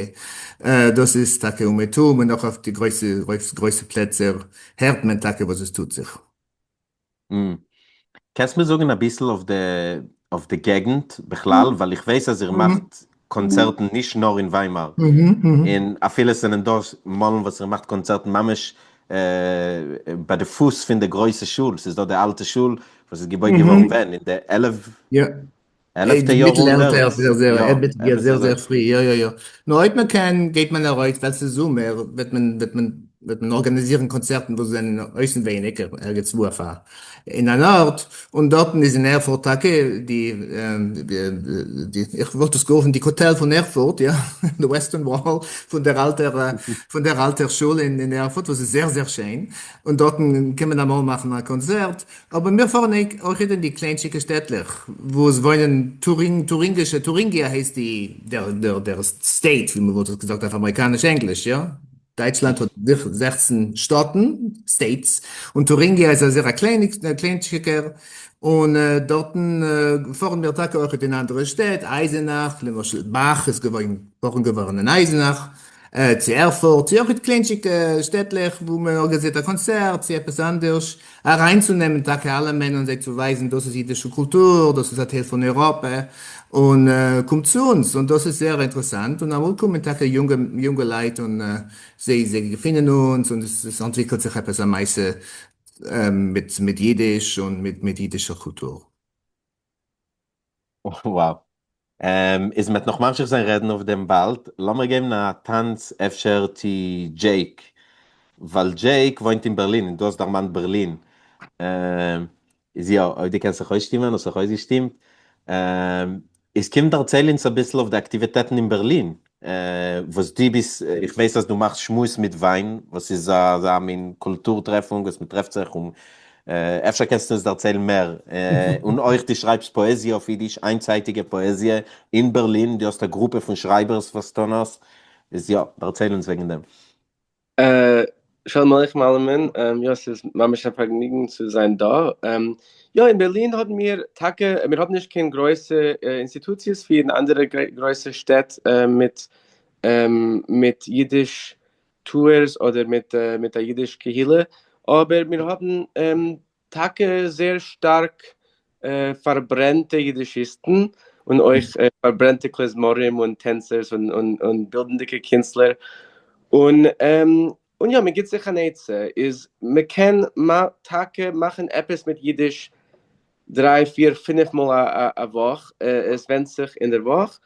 [SPEAKER 2] דאס איז טאקע אומעטום, און נאך אויף די גרויסע גרויסע פלעצער. הערט מען טאקע וואס עס טוט זיך.
[SPEAKER 6] קענסט מיר זאגן אביסל אויף די אויף די געגנט בכלל, ווייל איך ווייס אז איר מאכט קאנצערטן נישט נאר אין וויימאר, און אפילו עס זענען דא מאלן וואס איר מאכט קאנצערטן ממש ביי די פוס פון די גרויסע שול, ס'איז דא די אלטע שול וואס איז געבויט געווארן ווען? אין די 11 עלפטע יאר-הונדערט?
[SPEAKER 2] יא, זייער זייער פרי, יא יא יא. נאר אויב מען קען גייט מען ארויס ווייל ס'איז זומער וועט מען וועט מען וועט מען ארגאניזירן קאנצערטן וואס זענען אויסנווייניג ערגעץ וואו אויף א אין אן ארט, און דארטן איז אין ערפורט טאקע די די איך וואלט עס גערופן די כותל פון ערפורט יא, די Western Wall פון דער אלטער פון דער אלטער שול אין ערפורט וואס איז זייער זייער שיין, און דארטן קען מען אמאל מאכן א קאנצערט. אבער מיר פארן אויך אין די קליינטשיקע שטעטלעך וואו עס וואוינען טורינגישע, טורינגיע הייסט די דער state ווי מען וואלט עס געזאגט אויף אמעריקאניש ענגליש, יא? דייטשלאנד האט 16 שטאטן, states, און טורינגיע איז א זייער א קליינטשיקער, און דארטן פארן מיר טאקע אויך אין אנדערע שטעט, אייזענאך למשל, באך איז געבוירן געווארן אין אייזענאך, צו ערפורט, צו אויך קליינטשיקע שטעטלעך וואו מען ארגאניזירט א קאנצערט צו עפעס אנדערש, אריינצונעמען טאקע אלעמען און זיי צו ווייזן דאס איז אידישע קולטור, דאס איז א טייל פון אייראפע, און קומט צו אונז, און דאס איז זייער אינטערעסאנט, און אמאל קומען טאקע יונגע לייט און זיי זיי געפינען אונז, און עס אנטוויקלט זיך עפעס א מעשה מיט אידיש און מיט אידישער קולטור.
[SPEAKER 6] וואו. איז מ'וועט נאך ממשיך זיין רעדן אויף דעם באלד, לאמיר געבן א טאנץ אפשר צו דזשעיק, ווייל דזשעיק וואוינט אין בערלין און דו האסט דערמאנט בערלין, איז יא, אויב דו קענסט זיך אויסשטימען, האסט זיך אויסגעשטימט, איז קום דערצייל אונז אביסל אויף די אקטיוויטעטן אין בערלין, וואס דו ביסט, איך ווייס אז דו מאכסט שמועס מיט וויין, וואס איז אזא מין קולטור טרעפונג וואס מען טרעפט זיך און אפשר קענסטו אונז דערציילן מער, און אויך דו שרייבסט פאעזיע אויף אידיש, איינצייטיגע פאעזיע אין בערלין, דו האסט א גרופע פון שרייבערס וואס טון עס, איז יא, דערצייל אונז וועגן דעם.
[SPEAKER 3] שלום עליכם אלעמען, יא ס'איז ממש א פארגעניגן צו זיין דא, יא אין בערלין האבן מיר טאקע, מיר האבן נישט קיין גרויסע אינסטיטוציעס ווי אין אנדערע גרויסע שטעט מיט מיט אידיש. טוערס אדער מיט מיט א אידיש קהילה, אבער מיר האבן טאקע זייער שטארק פארברענטע אידישיסטן און אויך פארברענטע כלי־זמרים און טענצערס און און בילדנדיקע קינסטלער, און און יא, מען גיט זיך אן עצה, איז מען קען טאקע מאכן עפעס מיט אידיש דריי פיר פינף מאל א וואך, עס ווענדט זיך אין דער וואך.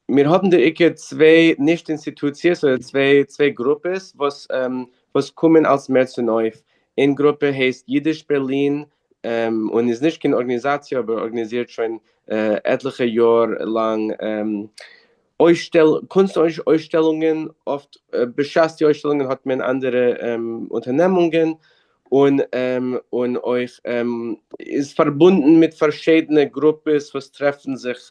[SPEAKER 3] מיר האבן דער עיקר צוויי נישט אינסטיטוציעס אדער צוויי צוויי גרופעס וואס וואס קומען אלס מער צונויף. איין גרופע הייסט אידיש בערלין און איז נישט קיין ארגאניזאציע אבער ארגאניזירט שוין עטליכע יאר לאנג אויסשטעל קונסט אויסשטעלונגען, אפט בשעת די אויסשטעלונגען האט מען אנדערע אונטערנעמונגען, און און אויך איז פארבונדן מיט פארשידענע גרופעס וואס טרעפן זיך,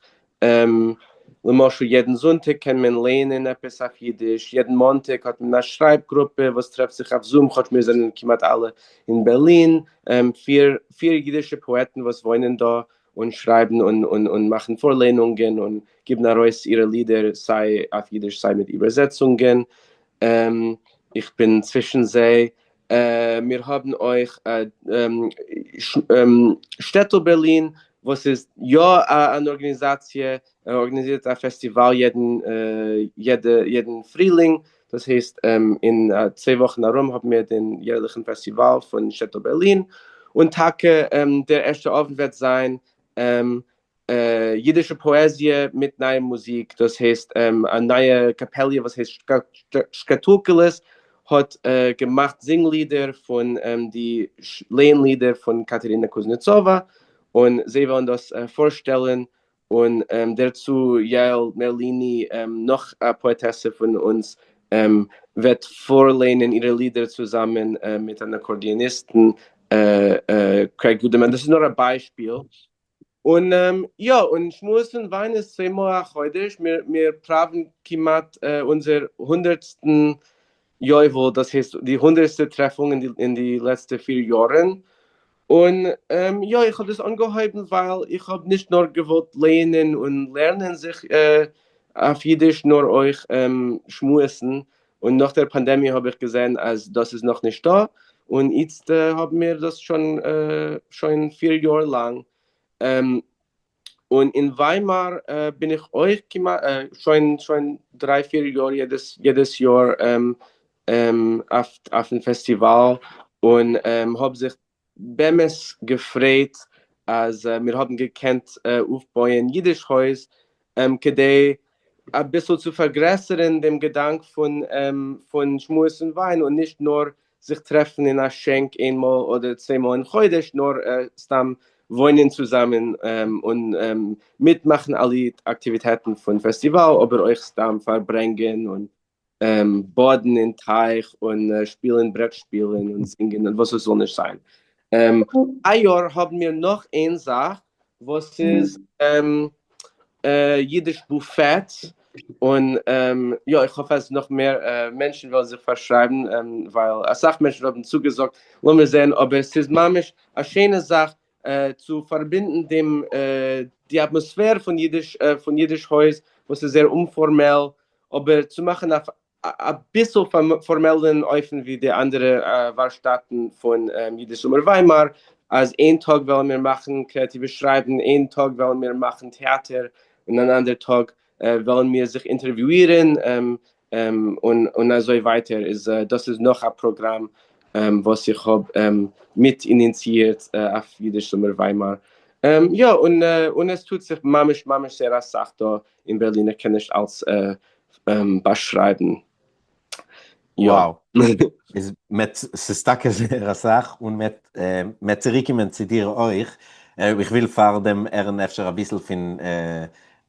[SPEAKER 3] למשל יעדן זונטאג קען מען לייענען עפעס אויף אידיש, יעדן מאנטאג האט מען א שרייב גרופע וואס טרעפט זיך אויף זום כאטש מיר זענען כמעט אלע אין בערלין, פיר פיר אידישע פאעטן וואס וואוינען דא און שרייבן און און און מאכן פארלייענונגען און גיבן ארויס אירע לידער סיי אויף אידיש סיי מיט איבערזעצונגען. איך בין צווישן זיי. מיר האבן אויך שטעטל בערלין וואס איז יא אן ארגאניזאציע, ארגאניזירט א פעסטיוואל יעדן יעדע יעדן פרילינג, דאס הייסט אין צוויי וואכן ארום האבן מיר דעם יערליכן פעסטיוואל פון שטעטל בערלין, און טאקע דער ערשטער אוונט וועט זיין אידישע פאעזיע מיט נייע מוזיק, דאס הייסט א נייע קאפעליע וואס הייסט שקאטולקעלעס האט געמאכט זינג-לידער פון די לייען-לידער פון קאטערינא קוזנעצאווא, און זיי וועלן דאס פארשטעלן און דערצו יעל מערליני, נאך א פאעטעסע פון אונז, וועט פארליינען אירע לידער צוזאמען מיט אן אקארדיאניסטן קרעיג גודערמאן. דאס איז נאר א ביישפיל. און יא, און שמועס און וויין איז צוויי מאל א חודש, מיר פראווען כמעט אונזער הונדערטסטן יובל, דאס הייסט די הונדערטסטע טרעפונג אין די לעצטע פיר יארן, און יא, איך האב דאס אנגעהויבן ווייל איך האב נישט נאר געוואלט לייענען און לערנען זיך אויף אידיש, נאר אויך שמועסן, און נאך דער פאנדעמיע האב איך געזען אז דאס איז נאך נישטא, און איצט האבן מיר דאס שוין שוין פיר יאר לאנג. און אין וויימאר בין איך אויך כמעט שוין שוין דריי פיר יאר יעדעס יעדעס יאר אויף אויפן פעסטיוואל, און האב זיך באמת געפרייט אז מיר האבן געקענט אויפבויען אידיש הויז כדי אביסל צו פארגרעסערן דעם געדאנק פון פון שמועס און וויין און נישט נאר זיך טרעפן אין א שענק איינמאל אדער צוויי מאל אין חודש נאר סתם וואוינען צוזאמען און מיטמאכן אלע אקטיוויטעטן פון פעסטיוואל אבער אויך סתם פארברענגען און באדן אין טייך און שפילן ברעט שפילן און זינגען און וואס עס זאל נישט זיין. היי יאר האבן מיר נאך איין זאך וואס איז אידיש בופעט, און יא איך האף אז נאך מער מענטשן וועלן זיך פארשרייבן ווייל אסאך מענטשן האבן צוגעזאגט, לאמיר זען, אבער ס'איז ממש א שיינע זאך צו פארבינדן דעם די אטמאספער פון אידיש פון אידיש הויז וואס איז זייער אומפארמעל אבער צו מאכן אויף אביסל פארמעלן אופן ווי די אנדערע ווארשטאטן פון אידיש זומער וויימאר, אז איין טאג וועלן מיר מאכן קרעאטיווע שרייבן, איין טאג וועלן מיר מאכן טעאטער, און אן אנדער טאג וועלן מיר זיך אינטערוויואירן, און אזוי ווייטער, איז דאס איז נאך א פראגראם וואס איך האב מיט איניציאירט אויף אידיש זומער וויימאר. יא, און עס טוט זיך ממש ממש זייער אסאך דא אין בערלין, איך קען נישט אלץ באשרייבן.
[SPEAKER 6] יא. Wow. איז מיט, ס'איז טאקע זייער אסאך, און מ'עט מ'עט צוריקקומען צו דיר אויך, איך וויל פארדעם הערן אפשר אביסל פון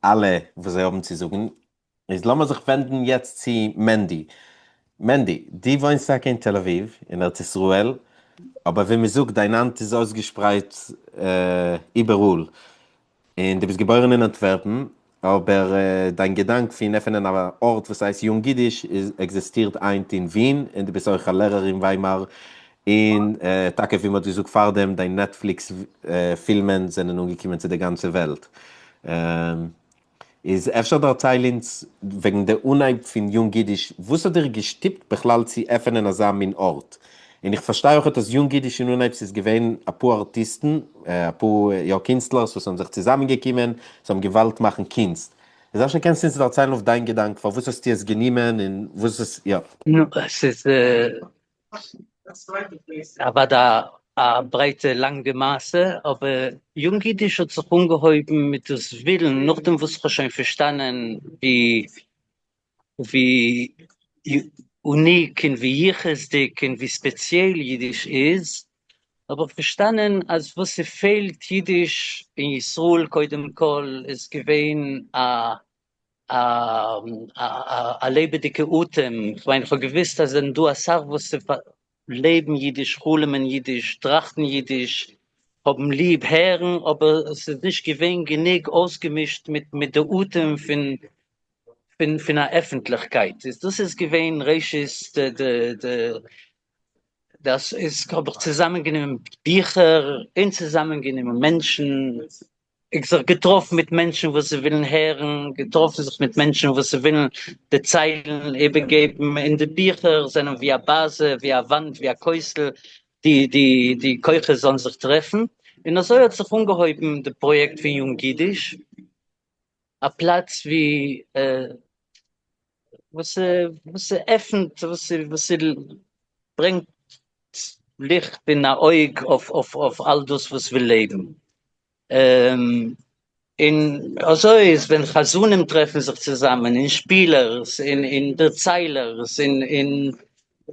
[SPEAKER 6] אלע וואס זיי האבן צו זאגן, איז לאמיר זיך ווענדן יעצט צו מענדי. מענדי, דו וואוינסט טאקע אין תל אביב, אין ארץ ישראל, אבער ווי מ'זאגט דיין האנט איז אויסגעשפרייט איבעראל, און דו ביסט געבוירן אין אנטווערפן, אבער דיין געדאנק פון עפענען א ארט וואס הייסט יונג אידיש איז עקזיסטירט היינט אין ווין, און דו ביסט אויך א לערער אין וויימאר, און טאקע ווי מ'האט געזאגט פארדעם, דיין נעטפליקס פילמען זענען אנגעקומען צו די גאנצע וועלט. איז אפשר דערצייל אונז וועגן די אנהייב פון יונג אידיש, וואס האט דיר געשטופט בכלל צו עפענען אזא מין ארט? און איך פארשטיי אויכעט אז יונג אידיש אין אנהייב ס'איז געווען אפאר ארטיסטן, אפאר יא קינסטלערס וואס האבן זיך צוזאמען געקומען, זיי האבן געוואלט מאכן קונסט. איז אפשר קענסטו אונז דערציילן אויף דיין געדאנק פארוואס האסטו עס גענומען און וואס עס יא.
[SPEAKER 5] נו, עס איז אוודאי א ברייטע לאנגע מעשה, אבער יונג אידיש האט זיך אנגעהויבן מיט דאס ווילן, נאכדעם וואס כ'האב שוין פארשטאנען ווי ווי unique און ווי יחוס'דיג און ווי ספעציעל אידיש איז, האב איך פארשטאנען אז וואס ס'פעלט אידיש אין ישראל קודם כל איז געווען א א לעבעדיגע אטעם, כ'מיין כ'האב געוואוסט אז זענען דא אסאך וואס לעבן אידיש, חלומ'ן אידיש, טראכטן אידיש, האבן ליב הערן, אבער ס'איז נישט געווען גענוג אויסגעמישט מיט מיט די אטעם פון פון פון א עפנטליכקייט, איז דאס איז געווען ראשית די די די דאס איז האב איך צוזאמענגענומען ביכער און צוזאמענגענומען מענטשן. איך זיך געטראפן מיט מענטשן וואס זיי ווילן הערן, געטראפן זיך מיט מענטשן וואס זיי ווילן דערציילן, איבערגעבן, און די ביכער זענען ווי א באזע, ווי א וואנט, ווי א כותל, די די די כוחות זאלן זיך טרעפן, און אזוי האט זיך אנגעהויבן די פראיעקט פון יונג אידיש, א פלאץ ווי וואס וואס ס'עפנט, וואס וואס ס'ברענגט ליכט און א אויג אויף אויף אויף אל דאס וואס וויל לעבן. און אזוי איז ווען חזנים טרעפן זיך צוזאמען, און שפילערס, און און דערציילערס, און און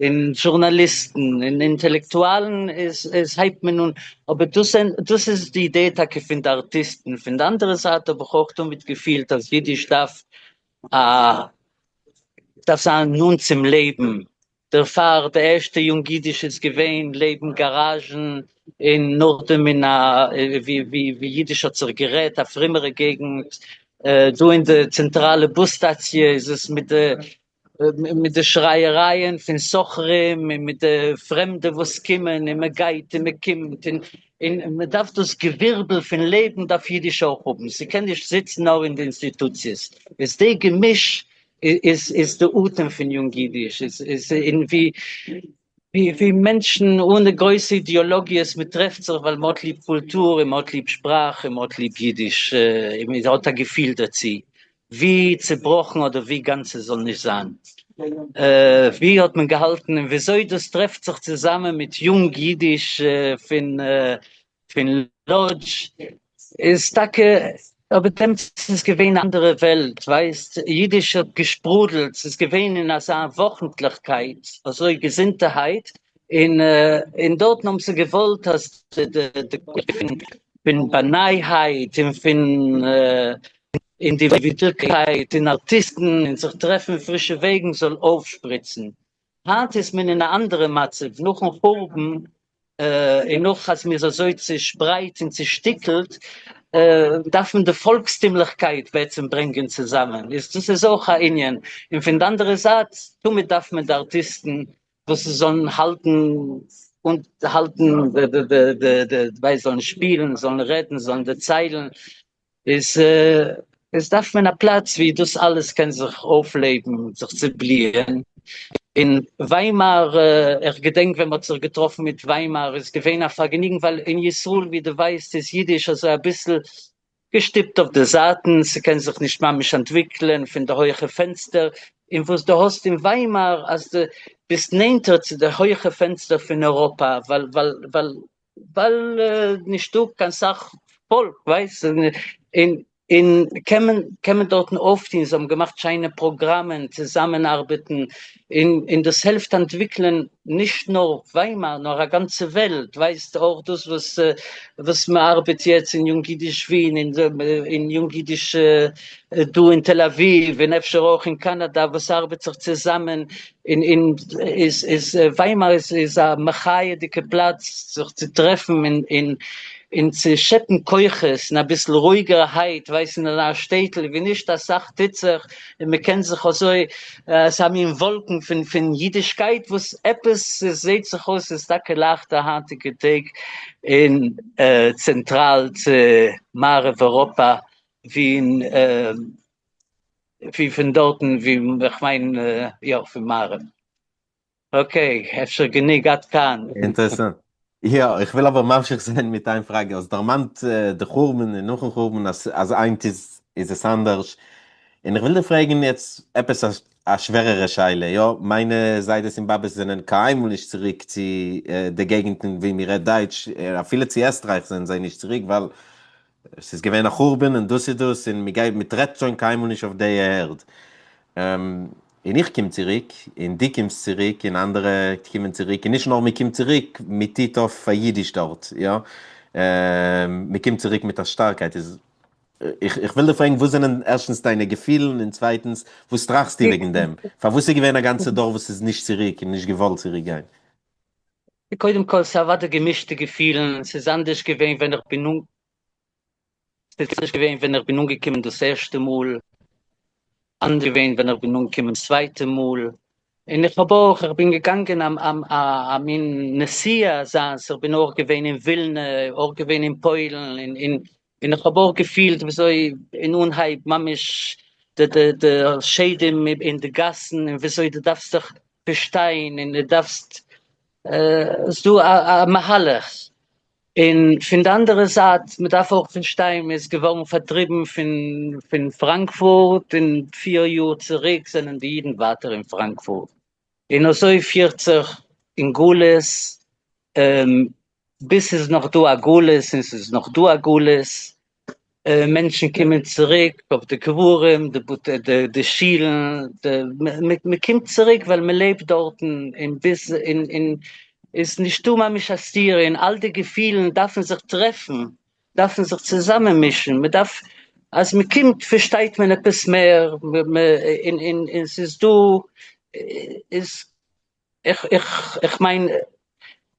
[SPEAKER 5] און זשורנאליסטן, און אינטעלעקטואלן, איז איז הייבט מען אן, אבער דאס דאס איז די אידעע טאקע פון די ארטיסטן, פון די אנדערע זייט האב איך אויך תמיד געפילט אז אידיש דארף א דארף זיין נאנט צום לעבן, דערפאר די ערשטע יונג אידיש איז געווען לעבן גאראזשן און נאכדעם אין א ווי ווי אידיש האט זיך גערעדט א פרומערע געגנט, דא אין די צענטראלע בוס סטאציע איז עס מיט די מיט די שרייערייען פון סוחרים און מיט די פרעמדע וואס קומען און מען גייט און מען קומט און און מען דארף דאס געווירבל פון לעבן דארף אידיש אויך האבן, ס'קען נישט זיצן נאר אין די אינסטיטוציעס, איז די געמיש איז איז די אטעם פון יונג אידיש, איז איז און ווי ווי ווי מענטשן אן די גרויסע אידעאלאגיעס, מען טרעפט זיך ווייל מען האט ליב קולטור און מען האט ליב שפראך און מען האט ליב אידיש און מען האט א געפיל דערצו, ווי צעבראכן אדער ווי גאנץ עס זאל נישט זיין. ווי האט מען געהאלטן און וויאזוי דאס טרעפט זיך צוזאמען מיט יונג אידיש פון פון לאדזש איז טאקע, אבער דעמאלטס איז געווען א אנדערע וועלט, ווייסט, אידיש האט געשפרודלט, ס'איז געווען אין אזא וואכנטליכקייט, אזוי געזונטערהייט, און און דארטן האבן זיי געוואלט אז די די פון באנייהייט און פון אינדיווידועלקייט און ארטיסטן און זיך טרעפן פרישע וועגן זאל אויפשפריצן. היינט איז מען אין א אנדערע מצב, נאכן חורבן און נאך אז מ'איז אזוי צושפרייט און צושטיקלט, דארף מען די פאלקסטימליכקייט בעצם ברענגען צוזאמען, איז דאס איז אויך א ענין, און פון די אנדערע זייט, תמיד דארף מען די ארטיסטן וואס זאלן האלטן און האלטן די די די די זאלן שפילן, זאלן רעדן, זאלן דערציילן, איז איז דארף מען א פלאץ ווי דאס אלעס קען זיך אויפלעבן, זיך צובליען. אין וויימאר, איך געדענק ווען מ'האט זיך געטראפן מיט וויימאר איז געווען א פארגעניגן ווייל אין ישראל ווי דו ווייסט איז אידיש אזוי אביסל געשטופט אויף די זייטן, ס'קען זיך נישט ממש אנטוויקלען פון די הויכע פענסטער, און וואס דו האסט אין וויימאר אז דו ביסט נענטער צו די הויכע פענסטער פון אירופא ווייל ווייל ווייל ווייל נישטא קיין סאך פאלק ווייסט און און קען מען קען מען דארטן אויפטון, זיי האבן געמאכט שיינע פראגראמען צוזאמען ארבעטן און און דאס העלפט אנטוויקלען נישט נאר וויימאר נאר א גאנצע וועלט ווייסט אויך דאס וואס וואס מען ארבעט יעצט אין יונג אידיש ווין און אין יונג אידיש דא אין תל אביב און אפשר אויך אין קאנאדא וואס ארבעט זיך צוזאמען און און איז איז וויימאר איז איז א מחיה'דיגע פלאץ זיך צו טרעפן און און און צו שעפן כוחות און אביסל רואיגערהייט ווייסט אין אזא שטעטל ווי נישט אסאך טוט זיך און מען קען זיך אזוי ס'איז א מין וואלקן פון פון אידישקייט וואס עפעס עס זעט זיך אויס איז טאקע לייכטער היינטיגע טעג אין צענטראל צו מערב אירופא ווי אין. ווי פון דארטן ווי איך מיין יא פון מערב. Okay, אפשר גענוג עד כאן.
[SPEAKER 6] אינטערעסאנט. יא, איך וויל אבער ממשיך זיין מיט איין פראגע. האסט דערמאנט די חורבן און נאכן חורבן אז אז היינט איז איז עס אנדערש. און איך וויל דיר פרעגן יעצט עפעס א א שווערערע שאלה. יא, מיינע זיידעס און באבעס זענען קיינמאל נישט צוריק צו די געגנטן וואו מ'רעדט דייטש, אפילו צו עסטרייך זענען זיי נישט צוריק ווייל ס'איז געווען א חורבן און דאס איז דאס און מ'גייט מ'טרעט שוין קיינמאל נישט אויף די ערד. און איך קום צוריק, און דו קומסט צוריק, און אנדערע קומען צוריק, און נישט נאר מ'קומט צוריק, מ'טוט אויף פאר אידיש דארט, יא, מ'קומט צוריק מיט א שטארקייט, איז איך וויל דיר פרעגן וואס זענען ערשטנס דיינע געפילן, און צווייטנס וואס טראכסטו וועגן דעם, פארוואס איז געווען א גאנצע דור וואס איז נישט צוריק און נישט געוואלט צוריק גיין?
[SPEAKER 5] קודם כל ס'איז אוודאי געמישטע געפילן, ס'איז אנדערש געווען ווען איך בין ס'איז אנדערש געווען ווען איך בין אנגעקומען דאס ערשטע מאל, אנדערש געווען ווען איך בין אנגעקומען צווייטע מאל, און איך האב אויך, איך בין געגאנגען א מין נסיעה אזאנס, איך בין אויך געווען אין ווילנע, אויך געווען אין פוילן, און איך האב אויך געפילט וויאזוי אין אנהייב ממש די די די שדים אין די גאסן, און וויאזוי דו דארפסט זיך פארשטיין, און דו דארפסט, ס'דא א מהלך, און פון די אנדערע זייט, מען דארף אויך פארשטיין, מען איז געווארן פארטריבן פון פון פראנקפורט, און פיר יאר צוריק זענען די אידן ווייטער אין פראנקפורט, און אזוי פירט זיך אין גלות, ביז ס'איז נאך דא א גלות, און ס'איז נאך דא א גלות, מענטשן קומען צוריק אויף די קברים, די בתי די די שילן, די מען קומט צוריק ווייל מען לעבט דארטן, און ביז און און איז נישטא ממש א סתירה, און אל די געפילן דארפן זיך טרעפן, דארפן זיך צוזאמען מישן, מען דארף אז מען קומט פארשטייט מען עפעס מער, און און און ס'איז דא איז איך איך איך מיין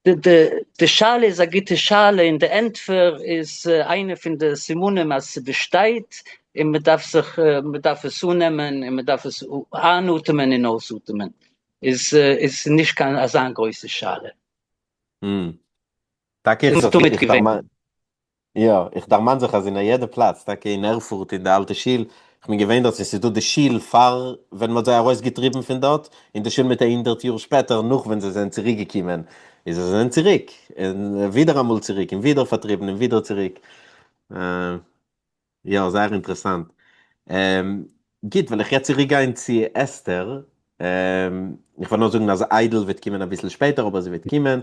[SPEAKER 5] די די די שאלה איז א גוטע שאלה און די ענטפער איז איינע פון די סימנים אז ס'באשטייט און מ'דארף זיך מ'דארף עס אננעמען און מ'דארף עס איינאטעמען און אויסאטעמען איז איז נישט קיין אזא גרויסע שאלה.
[SPEAKER 6] טאקע איך
[SPEAKER 5] איז
[SPEAKER 6] זיך
[SPEAKER 5] תמיד
[SPEAKER 6] איך
[SPEAKER 5] געווען.
[SPEAKER 6] דערמאן יא, איך דערמאן זיך אז אין א יעדע פלאץ, טאקע אין ערפורט אין די אלטע שול, איך בין געווען דארט, עס איז דא די שול פאר ווען מ'האט זיי ארויסגעטריבן פון דארט, און די שול מיט א הונדערט יאר שפעטער נאך ווען זיי זענען צוריק געקומען, איז זיי זענען צוריק, און ווידער אמאל צוריק, און ווידער פארטריבן און ווידער צוריק. יא, זייער אינטערעסאנט. גוט, וועל איך יעצט צוריק גיין צו אסתר. איך וועל נאר זאגן אז איידל וועט קומען אביסל שפעטער, אבער זי וועט קומען.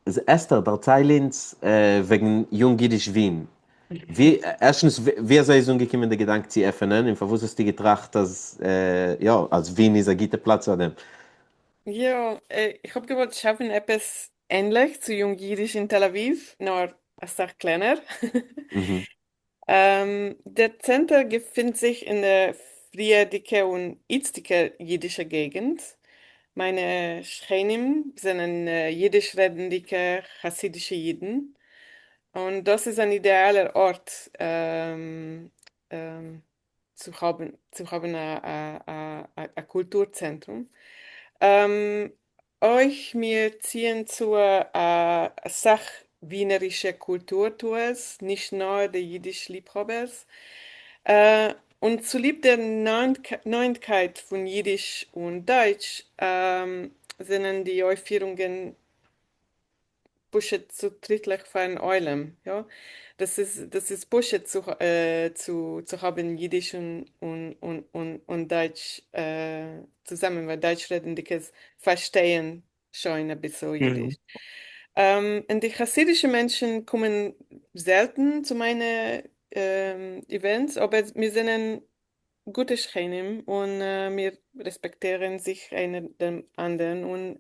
[SPEAKER 6] איז אסתר, דערצייל אונז וועגן יונג אידיש ווין. ווי, ערשטנס, ווי אזוי איז אנגעקומען די געדאנק צו עפענען, און פארוואס האסטו געטראכט אז, יא, אז ווין איז א גוטע פלאץ פאר דעם?
[SPEAKER 4] יא, איך האב געוואלט שאפן עפעס ענליך צו יונג אידיש אין תל אביב, נאר אסאך קלענער. דער צענטער געפינט זיך אין דער פריערדיגע און איצטיגע אידישע געגנט. מיינע שכנים זענען אידיש רעדנדיגע חסידישע אידן, און דאס איז אן אידעאלער ארט צו האבן צו האבן א קולטור צענטרום. אויך מיר ציען צו א סך ווינערישע קולטור טוערס, נישט נאר די אידיש ליבהאבערס. און צוליב דער נאענטקייט פון אידיש און דייטש זענען די אויפפירונגען פשוט צוטריטלעך פארן עולם, יא, דאס איז דאס איז פשוט צו צו צו האבן אידיש און און און און און דייטש צוזאמען ווייל דייטש רעדנדיגע פארשטייען שוין אביסל אידיש. און די חסידישע מענטשן קומען זעלטן צו מיינע events אבער מיר זענען גוטע שכנים און מיר רעספעקטירן זיך איינער דעם אנדערן און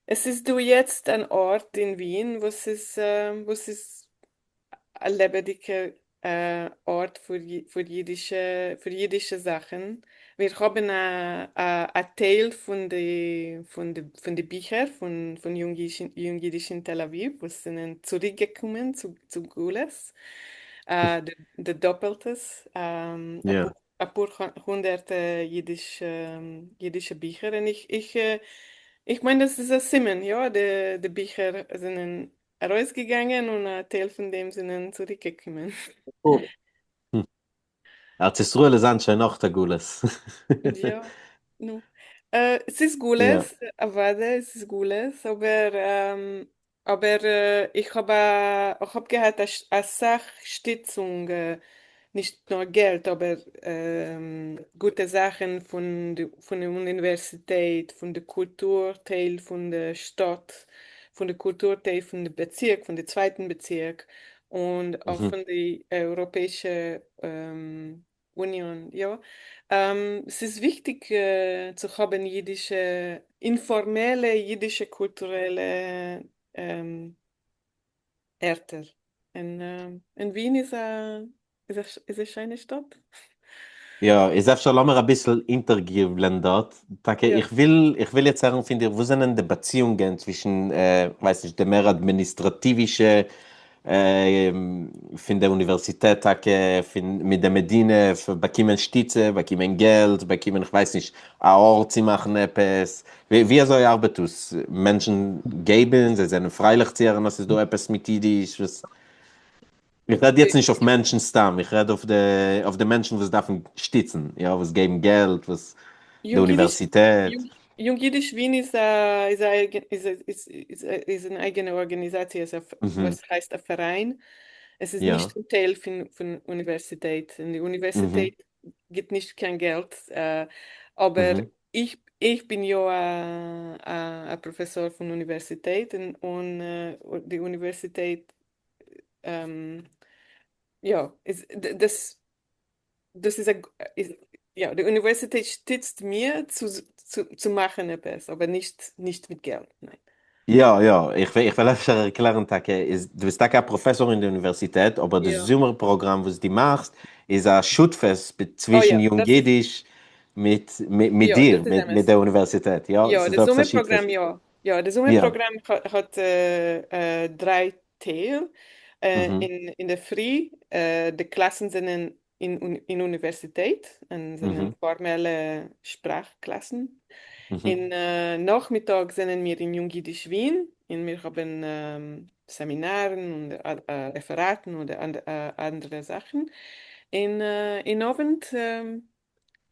[SPEAKER 4] עס איז דא יעצט אן ארט אין ווין וואס איז וואס איז א לעבעדיגע ארט פאר אידישע פאר אידישע זאכן, מיר האבן א טייל פון די פון די פון די ביכער פון פון יונג אידיש אין תל אביב וואס זענען צוריק געקומען צו גלות. די דאפעלטעס, אפאר הונדערט אידישע ביכער, און איך מיין דאס איז א סימן, יא, די ביכער זענען ארויסגעגאנגען און א טייל פון דעם זענען צוריקגעקומען.
[SPEAKER 6] ארץ ישראל איז היינט שוין אויך א גלות.
[SPEAKER 4] יא, נו. ס'איז
[SPEAKER 6] יא.
[SPEAKER 4] גלות, אוודאי עס איז גלות, אבער אבער איך האב איך האב געהאט אסאך שטיצונג, נישט נאר געלט אבער גוטע זאכן פון די פון די אוניווערסיטעט, פון די קולטור טייל פון די שטאט, פון די קולטור טייל פון די באצירק, פון די צווייטן באצירק, און אויך פון די אייראפעאישע יוניאן, יא. ס'איז וויכטיג צו האבן אידישע, אינפארמעלע אידישע קולטורעלע ערטער. און ווין איז א איז א שיינע שטאט.
[SPEAKER 6] יא, איז אפשר לאמיר אביסל אונטערגריבלען דארט. טאקע איך וויל איך וויל יעצט הערן פון דיר וואס זענען די באציאונגען צווישן, כ'ווייס נישט, די מער אדמיניסטראטיווישע פון די אוניווערסיטעט טאקע, פון מיט די מדינה, באקומען שטיצע, באקומען געלט, באקומען כ'ווייס נישט, א ארט צו מאכן עפעס, ווי אזוי ארבעט דאס? מענטשן געבן, זיי זענען פרייליך צו הערן אז ס'איז דא עפעס מיט אידיש, וואס? איך רעד יעצט נישט אויף מענטשן סתם, איך רעד אויף די אויף די מענטשן וואס דארפן שטיצן, יא, וואס געבן געלט, וואס די
[SPEAKER 4] יונג אידיש
[SPEAKER 6] אוניווערסיטעט.
[SPEAKER 4] יונג אידיש ווין איז א איז א איז איז איז אן אייגענע ארגאניזאציע איז א וואס הייסט א פאראיין, עס איז נישט א טייל פון פון אוניווערסיטעט, און די אוניווערסיטעט גיבט נישט קיין געלט, אבער איך איך בין יא א א פראפעסאר פון אוניווערסיטעט און די אוניווערסיטעט יא איז דאס דאס איז א יא די אוניווערסיטעט שטיצט מיר צו צו מאכן עפעס אבער נישט נישט מיט געלט ניין.
[SPEAKER 6] יא יא, איך איך וועל אפשר ערקלערן טאקע, איז דו ביסט טאקע א פראפעסאר אין די אוניווערסיטעט, אבער די זומער פראגראם וואס דו מאכסט איז א שותפות צווישן יונג אידיש מיט מיט דיר, מיט די אוניווערסיטעט, יא?
[SPEAKER 4] יא,
[SPEAKER 6] ס'איז
[SPEAKER 4] די
[SPEAKER 6] דא עפעס א
[SPEAKER 4] זומער
[SPEAKER 6] שותפות?
[SPEAKER 4] פראגראם יא. יא, די זומער פראגראם האט דריי טייל, אין די פרי די קלאסן זענען אין אוניווערסיטעט און זענען פארמעלע שפראך קלאסן, אין נאכמיטאג זענען מיר אין יונג אידיש ווין און מיר האבן סעמינארן און רעפעראטן און אנדערע זאכן, און אין אווענט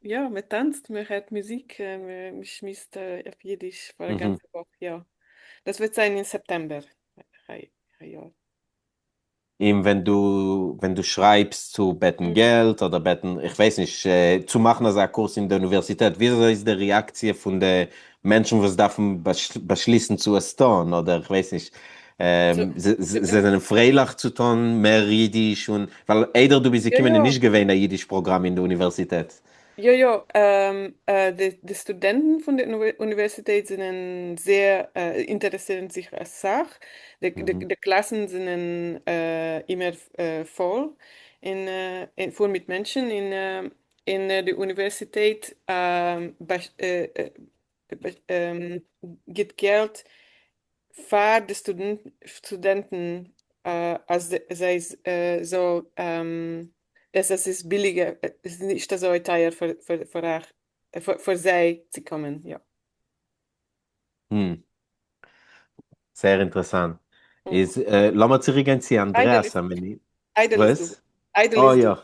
[SPEAKER 4] יא, מען טאנצט, מען הערט מוזיק, מען שמועסט אויף אידיש פאר א גאנצע וואך, יא. דאס וועט זיין אין סעפטעמבער היי יאר.
[SPEAKER 6] און ווען דו ווען דו שרייבסט צו בעטן געלט אדער בעטן איך ווייס נישט צו מאכן אזא קורס אין די אוניווערסיטעט וויאזוי איז די רעאקציע פון די מענטשן וואס דארפן באשליסן צו עס טון אדער איך ווייס נישט זיי זענען פרייליך צו טון מער אידיש און ווייל איידער דו ביסט געקומען איז נישט געווען א אידיש פראגראם אין די אוניווערסיטעט.
[SPEAKER 4] יא יא, די סטודענטן פון די אוניווערסיטעט זענען זייער אינטערעסירן זיך אסאך, די קלאסן זענען אימער פול, און פול מיט מענטשן, און די אוניווערסיטעט גיט געלט פאר די סטודענטן אז זיי זאל עס עס איז ביליגער עס איז נישט אזוי טייער פאר אייך פאר זיי צו קומען יא.
[SPEAKER 6] זייער אינטערעסאנט. איז לאמיר צוריק גיין צו אנדרעאס א מינוט.
[SPEAKER 4] איידל איז דא.
[SPEAKER 6] וואס?
[SPEAKER 4] איידל
[SPEAKER 6] אוי
[SPEAKER 4] איז דא.
[SPEAKER 6] יא.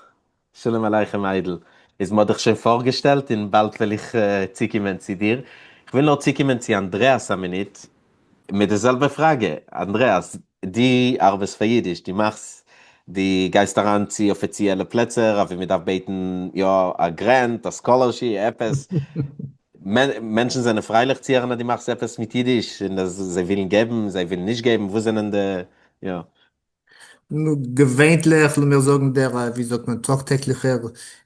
[SPEAKER 6] שלום עליכם איידל. איז מ'האט דיך שוין פארגעשטעלט און באלד וועל איך צוקומען צו דיר. כ'וויל נאר צוקומען צו אנדרעאס א מינוט מיט די זעלבע פראגע. אנדרעאס, דו ארבעסט פאר אידיש, דו מאכסט, דו גייסט אריין צו אפיציעלע פלעצער אוואו מ'דארף בעטן יא א grant, א scholarship, עפעס. מענטשן זענען פרייליך צו הערן אז דו מאכסט עפעס מיט אידיש און אז זיי ווילן געבן, זיי ווילן נישט געבן, וואס זענען די, יא.
[SPEAKER 2] נו, געווענליך, לאמיר זאגן דער, ווי זאגט מען, טאג-טעגליכער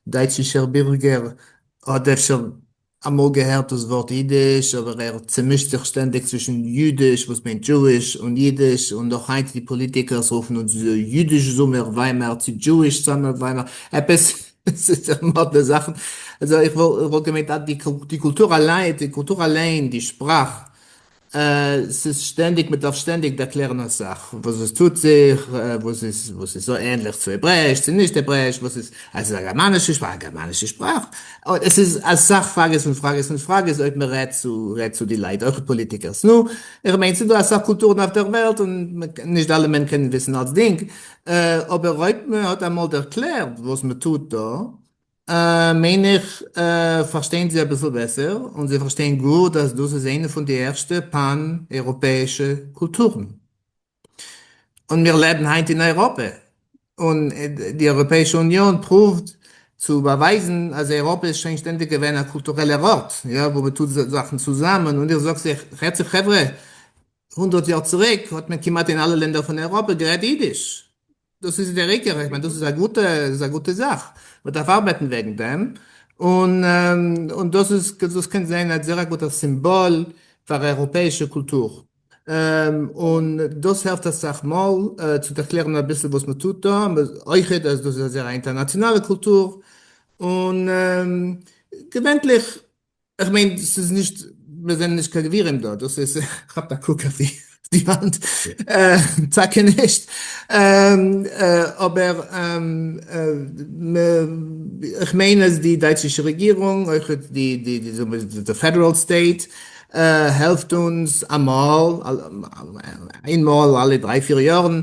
[SPEAKER 2] דייטשישער בירגער האט אפשר אמאל געהערט דאס ווארט אידיש, אבער ער צעמישט זיך שטענדיג צווישן יודיש, וואס מיינט Jewish, און אידיש, און נאך היינט די פאליטיקערס רופן אונז Yiddish Summer Weimar צו Jewish Summer Weimar, עפעס ס'איז מאדנע זאכן. אלזא איך וואלט געמיינט אז די קולטור אליין, די קולטור אליין, די שפראך, ס'איז שטענדיג, מ'דארף שטענדיג ערקלערן אסאך, וואס עס טוט זיך, וואס איז וואס איז ענליך צו העברעאיש, צו נישט העברעאיש, וואס איז, אז ס'איז א גערמאנישע שפראך, א גערמאנישע שפראך, עס איז אסאך פראגעס און פראגעס און פראגעס אויב מ'רעדט צו רעדט צו די לייט, אויך פאליטיקערס, נו, איך מיין ס'איז דא אסאך קולטורן אויף דער וועלט און נישט אלעמען קענען וויסן אלצדינג, אבער אויב מ'האט אמאל ערקלערט וואס מ'טוט דא. מיין איך פארשטיין זיי אביסל בעסער, און זיי פארשטיין גוט אז דאס איז איינע פון די ערשטע פאן אייראפעאישע קולטורן. און מיר לעבן היינט אין אייראפע, און די אייראפעאישע יוניאן פרואווט צו באווייזן אז אייראפע איז שוין שטענדיג געווען א קולטורעלער ארט, יא, וואו מען טוט זאכן צוזאמען, און איך זאג זיך, רעדט זיך חברה, 100 יאר צוריק האט מען כמעט אין אלע לענדער פון אייראפע גערעדט אידיש, דאס איז דער עיקר, איך מיין דאס איז א גוטע, דאס איז א גוטע זאך, מען דארף ארבעטן וועגן דעם, און און דאס איז, דאס קען זיין א זייער א גוטער סימבאל פאר אייראפעאישע קולטור, און דאס העלפט אסאך מאל צו ערקלערן אביסל וואס מען טוט דא, אויכעט אז דאס איז א זייער א אינטערנאציאנאלע קולטור, און געווענטליך איך מיין ס'איז נישט, מיר זענען נישט קיין גבירים דא, דאס איז, כאפט א קוק אויף די וואנט, טאקע נישט, אבער איך מיין אז די דייטשישע רעגירונג, אויך די די פעדעראל state, העלפט אונז אמאל, איינמאל אלע דריי פיר יארן,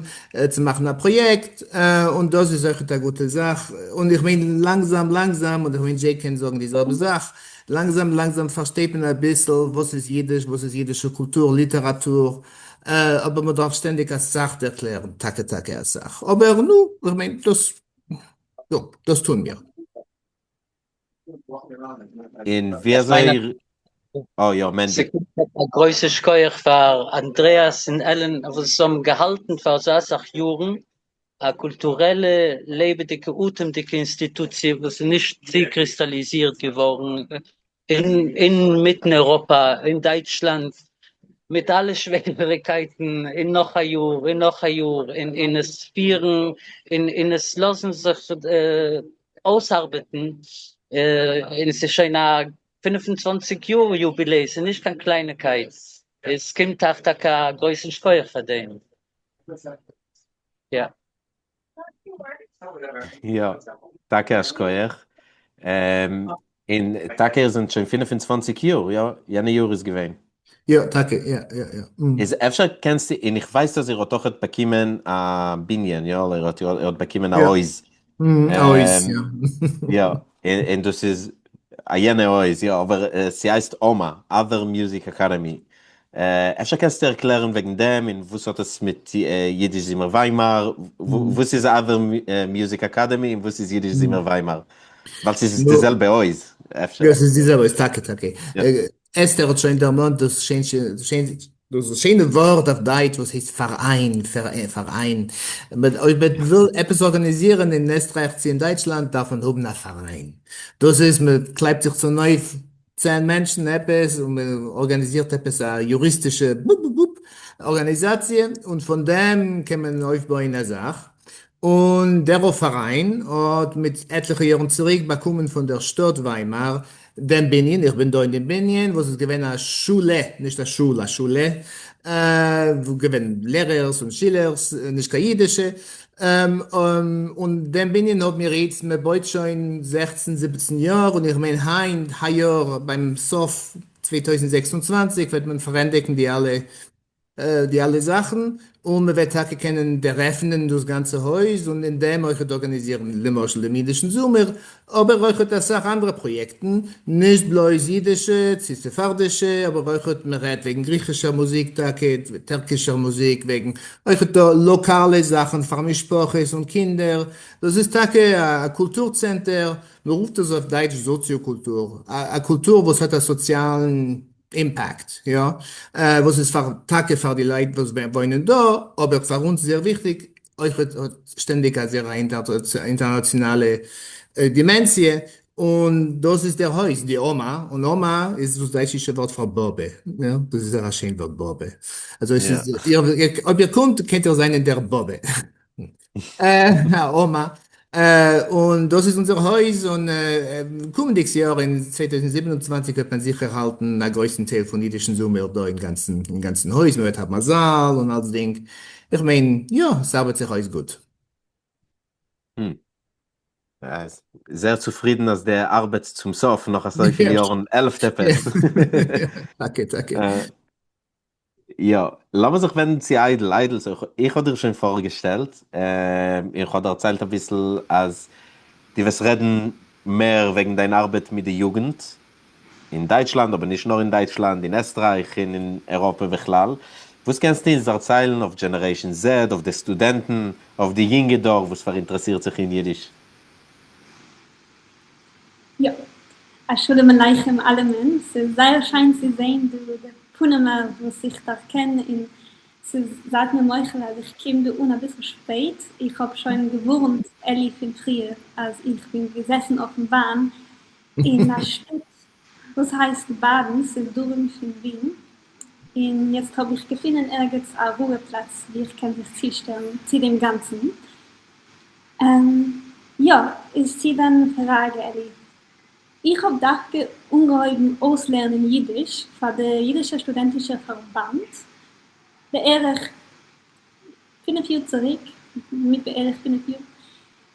[SPEAKER 2] צו מאכן א פראיעקט, און דאס איז אויכעט א גוטע זאך, און איך מיין לאנגזאם לאנגזאם, און איך מיין דזשעי קען זאגן די זעלבע זאך, לאנגזאם לאנגזאם פארשטייט מען אביסל וואס איז אידיש, וואס איז אידישע קולטור, ליטעראטור, אבער מען דארף שטענדיג אסאך ערקלערן, טאקע טאקע אסאך, אבער נו, איך מיין דאס, יא, דאס טוהן מיר.
[SPEAKER 6] און ווי אזוי, אה יא, מענדי.
[SPEAKER 5] ס'קומט א גרויסע שכוח פאר אנדרעאס און עלען וואס האבן געהאלטן פאר אזא סאך יארן א קולטורעלע לעבעדיגע אטעמדיגע אינסטיטוציע וואס איז נישט צוקריסטאליזירט געווארן אין מיטן אירופא, אין דייטשלאנד, מיט אלע שוועריקייטן, און נאך א יאר און נאך א יאר, און עס פירן און עס לאזן זיך אויסארבעטן, און עס איז שוין א 25 יאר יוביליי, ס'איז נישט קיין קלייניקייט, עס קומט אייך טאקע א גרויסן שכוח פאר דעם. יא.
[SPEAKER 6] יא, טאקע א שכוח. און טאקע איר זענט שוין 25 יאר, יא? יענע יאר איז געווען.
[SPEAKER 2] יא, טאקע, יא, יא, יא.
[SPEAKER 6] איז אפשר קענסטו, און איך ווייס אז איר האט אויכעט באקומען א בנין, יא? איר האט איר האט באקומען א הויז.
[SPEAKER 2] א הויז, יא.
[SPEAKER 6] יא, און דאס איז א יענע הויז, יא, אבער ס'הייסט אָמאַ, Other Music Academy. אפשר קענסטו ערקלערן וועגן דעם און וואס האט עס מיט אידיש זומער וויימאר, וואס איז Other Music Academy און וואס איז אידיש זומער וויימאר? ווייל ס'איז די זעלבע הויז, אפשר.
[SPEAKER 2] יא, ס'איז די זעלבע הויז, טאקע טאקע. אסתר האט שוין דערמאנט דאס שיינע ווארט אויף דייטש וואס הייסט פאראיין, פאראיין. אויב מען וויל עפעס ארגאניזירן אין עסטרייך צו אין דייטשלאנד דארף מען האבן א פאראיין. דאס איז מען קלייבט זיך צונויף 10 מענטשן עפעס און מען ארגאניזירט עפעס א יוריסטישע בופ בופ בופ ארגאניזאציע און פון דעם קען מען אויפבויען א זאך. און דער פאראיין האט מיט עטליכע יארן צוריק באקומען פון דער שטאט וויימאר דעם בנין, איך בין דא אין דעם בנין וואס איז געווען א שולע, נישט א שול, א שולע, וואו געווען לערערס און שילערס, נישט קיין אידישע, און דעם בנין האבן מיר איצט, מען בויט שוין 16 17 יאר, און איך מיין היינט, היי יאר ביים סוף 2026 וועט מען פארענדיגן די אלע די אלע זאכן, און מען וועט טאקע קענען דערעפענען דאס גאנצע הויז און אין דעם אויכעט ארגאניזירן למשל דעם אידישן זומער, אבער אויכעט אסאך אנדערע פראיעקטן, נישט בלויז אידישע צי ספרדישע, אבער אויכעט מען רעדט וועגן גריכישער מוזיק טאקע, טערקישער מוזיק, וועגן אויכעט דא לאקאלע זאכן פאר משפחות און קינדער, דאס איז טאקע א קולטור צענטער, מען רופט עס אויף דייטש סאציאקולטור, א קולטור וואס האט א סאציאלן impact, יא, וואס איז פאר טאקע פאר די לייט וואס וואוינען דא, אבער פאר אונז זייער וויכטיג, אויך האט שטענדיג א זייער אינטערנאציאנאלע דימענסיע, און דאס איז דער הויז, די אָמאַ, און אָמאַ איז דאס דייטשישע ווארט פאר באבע, יא, דאס איז זייער א שיין ווארט באבע, אזוי ס'איז, אויב איר קומט קענט איר זיין אין דער באבע. אָמאַ, און דאס איז אונזער הויז, און קומענדיגס יאר אין 2027 וועט מען זיכער האלטן א גרויסן טייל פון אידישן זומער דא אין גאנצן אין גאנצן הויז, מען וועט האבן א זאל און אלצדינג, איך מיין יא, ס'ארבעט זיך אויס גוט.
[SPEAKER 6] זייער צופרידן אז די ארבעט צום סוף נאך אזויפיל יארן העלפט עפעס.
[SPEAKER 2] טאקע טאקע.
[SPEAKER 6] יא, לאמיר זיך ווענדן צו איידל. איידל, so איך האב דיר שוין פארגעשטעלט, איך האב דערציילט אביסל אז דו וועסט רעדן. מער וועגן דיין ארבעט מיט די יוגנט אין דייטשלאנד, אבער נישט נאר אין דייטשלאנד, אין עסטרייך און אין אייראפע בכלל. וואס קענסטו אונז דערציילן אויף Generation Z, אויף די סטודענטן, אויף די יונגע דור וואס פאראינטערעסירט זיך אין אידיש?
[SPEAKER 1] יא, א שלום עליכם אלעמען, ס'איז זייער שיין צו זעהן דא די פנימער וואס איך דערקען, און ס'איז זייט מיר מוחל אז איך קום דא אן אביסל שפעט, איך האב שוין געווארנט אלי פון פריער אז איך בין געזעסן אויפן באן אין א שטאט וואס הייסט באדן, ס'איז דרום פון ווין, און יעצט האב איך געפונען ערגעץ א רוה פלאץ וואו איך קען זיך צושטעלן צו דעם גאנצן. יא, איז צו דיין פראגע אלי, איך האב דווקא אנגעהויבן אויסלערנען אידיש פאר די אידישע סטודענטישע פארבאנד בערך פינף יאר צוריק, מיט בערך פינף יאר,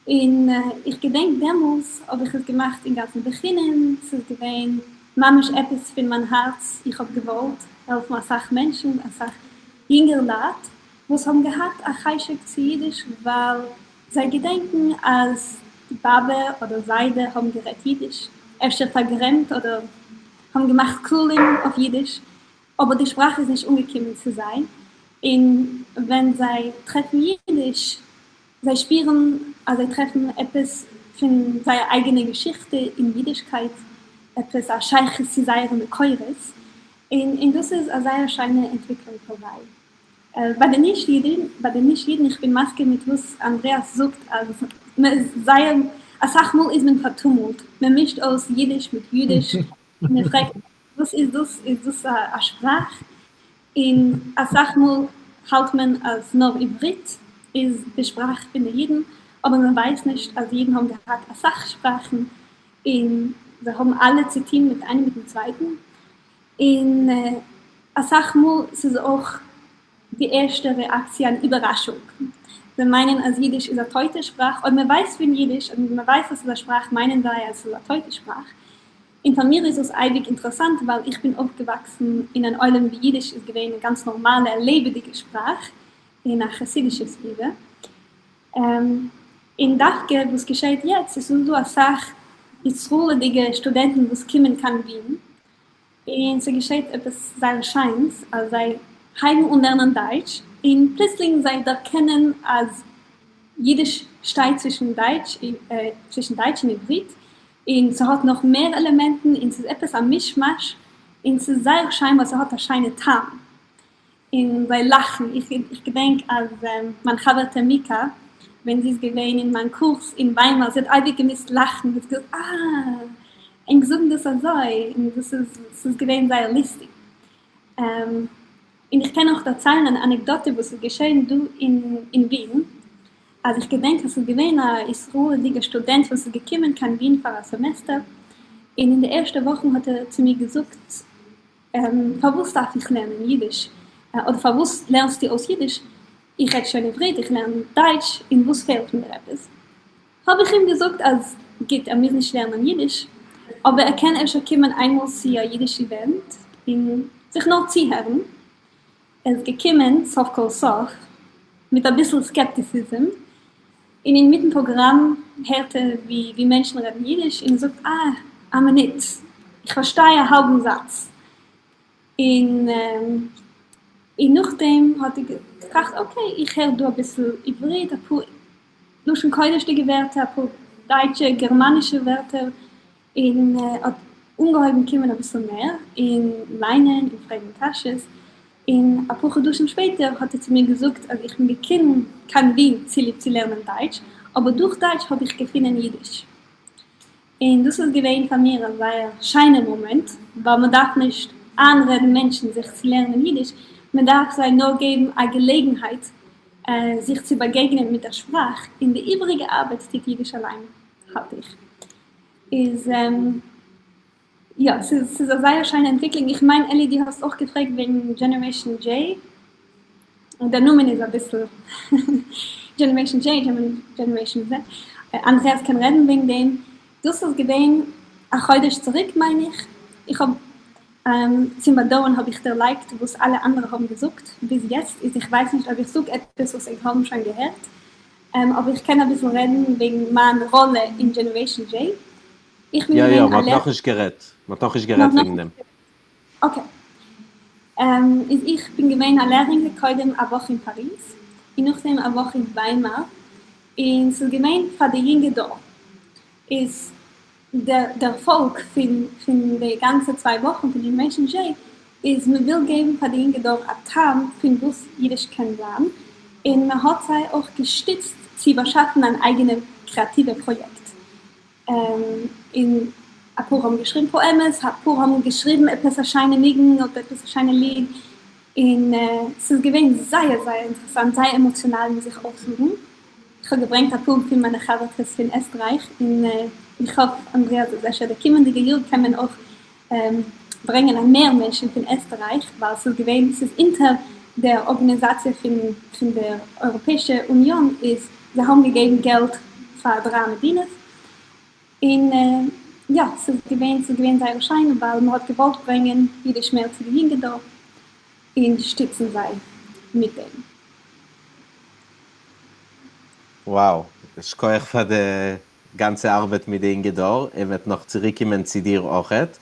[SPEAKER 1] און איך געדענק דעמאלס האב איך עס געמאכט אינגאנצן בחינם, ס'איז געווען ממש עפעס פון מיין הארץ, איך האב געוואלט העלפן אסאך מענטשן, אסאך יונגעלייט וואס האבן געהאט א חשק צו אידיש ווייל זיי געדענקן אז די באבע אדער זיידע האבן גערעדט אידיש, אפשר פארגרעמט אדער האבן געמאכט כללים אויף אידיש, אבער די שפראך איז נישט אנגעקומען צו זיי, און ווען זיי טרעפן אידיש, זיי שפירן אז זיי טרעפן עפעס פון זייער אייגענע געשיכטע אין אידישקייט, עפעס א שייכות צו זייערע מקורות, און דאס איז א זייער שיינע אנטוויקלונג פאר זיי. ביי די נישט אידן, ביי די נישט אידן, איך בין מסכים מיט וואס אנדרעאס זאגט אז מען איז זייער, אסאך מאל איז מען פארטומלט, מען מישט אויס אידיש מיט יודיש, מען פרעגט וואס איז דאס, איז דאס א שפראך? און אסאך מאל האלט מען אז נאר עברית איז די שפראך פון די אידן, אבער מען ווייסט נישט אז אידן האבן געהאט אסאך שפראכן און זיי האבן אלע צוטון מיט איינעם מיטן צווייטן, און אסאך מאל ס'איז אויך די ערשטע רעאקציע אן איבערראשונג, זיי מיינען אז אידיש איז א טויטע שפראך, אויב מען ווייסט פון אידיש, אויב מען ווייסט אז ס'איז א שפראך מיינען זיי אז ס'איז א טויטע שפראך, און פאר מיר איז דאס אייביג אינטערעסאנט ווייל איך בין אויפגעוואקסן אין אן עולם ווי אידיש איז געווען א גאנץ נארמאלע לעבעדיגע שפראך אין א חסידישע סביבה, און דווקא וואס געשעהט יעצט איז ס'איז דא אסאך ישראל'דיגע סטודענטן וואס קומען קיין ווין, און ס'געשעהט עפעס זייער שיינס אז זיי הייבן אן לערנען דייטש און פלוצלינג זיי דערקענען אז אידיש שטייט צווישן דייטש צווישן דייטש און עברית און ס'האט נאך מער עלעמענטן און ס'איז עפעס א מישמאש און ס'איז זייער שיין ווייל ס'האט א שיינע טעם און זיי לאכן, איך געדענק אז מיין חבר'טע מיקא ווען זי איז געווען אין מיין קורס אין וויימאר זי האט אייביג געמוזט לאכן, זי האט געזאגט אה, ענק זאגן דאס אזוי, און דאס איז ס'איז געווען זייער לוסטיג. און איך קען אויך דערציילן אן אנעקדאטע וואס איז געשען דא אין ווין, אז איך געדענק אז ס'איז געווען א ישראל'דיגער סטודענט וואס איז געקומען קיין ווין פאר א סעמעסטער, און אין די ערשטע וואכן האט ער צו מיר געזאגט, פארוואס דארף איך לערנען אידיש? אדער פארוואס לערנסטו אויס אידיש? איך רעד שוין עברית, איך לערן דייטש, און וואס פעלט מיר עפעס? האב איך אים געזאגט אז גוט, ער מוז נישט לערנען אידיש, אבער ער קען אפשר קומען איינמאל צו א אידיש event און זיך נאר צוהערן. ער איז געקומען, סוף כל סוף, מיט אביסל סקעפטיסיזם, און אינמיטן פראגראם הערט ער ווי מענטשן רעדן אידיש און ער זאגט אה, א מינוט, איך פארשטיי א האלבן זאץ. און און נאכדעם האט ער געטראכט okay, איך הער דא אביסל עברית, אפאר לשון קודש'דיגע ווערטער, אפאר דייטשע, גערמאנישע ווערטער, און האט אנגעהויבן קומען אביסל מער און ליינען און פרעגן קשיות, און אפאר חדשים שפעטער האט ער צו מיר געזאגט אז איך בין געקומען קיין ווין צוליב צו לערנען דייטש, אבער דורך דייטש האב איך געפונען אידיש. און דאס איז געווען פאר מיר א זייער שיינער מאמענט, ווייל מען דארף נישט איינרעדן מענטשן זיך צו לערנען אידיש, מען דארף זיי נאר געבן א געלעגנהייט זיך צו באגעגענען מיט דער שפראך, און די איבעריגע ארבעט טוט אידיש אליין, האלט איך. איז יא, ס'איז א זייער שיינע אנטוויקלונג, איך מיין אלי דו האסט אויך געפרעגט וועגן Generation J, דער נאמען איז אביסל Generation J, Generation Z, אנדרעאס קען רעדן וועגן דעם, דאס איז געווען א חודש צוריק מיין איך, איך האב צום באדויערן האב איך דערלייגט וואס אלע אנדערע האבן געזאגט ביז יעצט, איז איך ווייס נישט אויב איך זאג עפעס וואס ענק האבן שוין געהערט, אבער איך קען אביסל רעדן וועגן מיין ראלע אין Generation J. איך בין
[SPEAKER 6] יא יא,
[SPEAKER 1] געווען א
[SPEAKER 6] מ'האט
[SPEAKER 1] לערער.
[SPEAKER 6] נאכנישט גערעדט, מ'האט נאכנישט גערעדט וועגן דעם.
[SPEAKER 1] Okay. איז איך בין געווען א לערערינקע קודם א וואך אין פאריז, און נאכדעם א וואך אין וויימאר, און ס'איז געווען פאר די יונגע דור, איז דער דערפאלג פון פון די גאנצע צוויי וואכן פון Generation J איז מען וויל געבן פאר די יונגע דור א טעם פון וואס אידיש קען זיין, און מען האט זיי אויך געשטיצט צו באשאפן אן אייגענע קריאטיווע פראיעקט. און אפאר האבן געשריבן פאעמעס, אפאר האבן געשריבן עפעס א שיינע ניגון אדער עפעס א שיינע ליד, און ס'איז געווען זייער זייער אינטערעסאנט, זייער עמאציאנאל מוז איך אויך זאגן. איך האב געברענגט אפאר פון מיינע חבר'טעס פון עסטרייך, און איך האף אנדריאס אז אפשר די קומענדיגע יאר קען מען אויך ברענגען א מער מענטשן פון עסטרייך, ווייל ס'איז געווען, ס'איז אונטער דער ארגאניזאציע פון פון דער אייראפעישע יוניאן, איז זיי האבן געגעבן געלט פאר דריי מדינות, און יא, ס'איז געווען, ס'איז געווען זייער שיין, ווייל מ'האט געוואלט ברענגען אידיש מער צו די יונגע דור, און שטיצן זיי מיט דעם.
[SPEAKER 6] Wow, שכוח פאר די גאנצע ארבעט מיט די אינגע דור, ער וועט נאך צוריקקומען צו דיר אויכעט.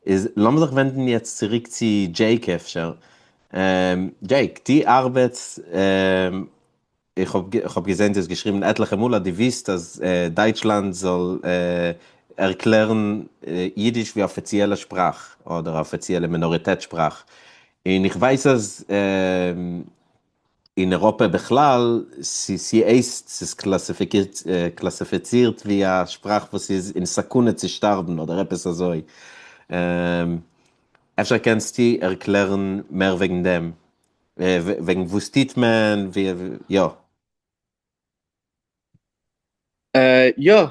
[SPEAKER 6] איז לאמיר זיך ווענדן יעצט צוריק צו דזשעיק אפשר. דזשעיק, דו ארבעטסט, איך האב איך האב געזען דו האסט געשריבן עטליכע מאל אז דו ווילסט אז דייטשלאנד זאל ערקלערן אידיש ווי אפיציעלע שפראך אדער אפיציעלע מינאריטעט שפראך, און איך ווייס אז אין אירופע בכלל, ס'הייסט ס'איז קלאסיפיצירט ווי א שפראך וואס איז אין סכנה צו שטארבן אדער עפעס אזוי. אפשר קענסטו ערקלערן מער וועגן דעם? וועגן וואס טוט מען? יא.
[SPEAKER 3] יא,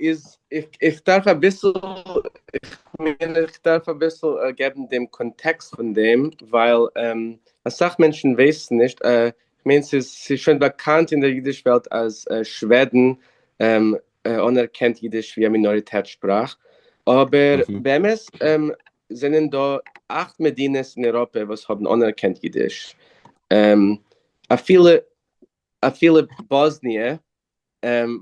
[SPEAKER 3] איז איך דארף אביסל, איך מיין איך דארף אביסל געבן דעם קאנטעקסט פון דעם, ווייל אסאך מענטשן ווייסן נישט, איך מיין ס'איז ס'איז שוין באקאנט אין דער אידיש וועלט אז שוועדן אנערקענט אידיש ווי א מינאריטעט שפראך, אבער באמת זענען דא אכט מדינות אין אייראפע וואס האבן אנערקענט אידיש, אפילו אפילו באזניע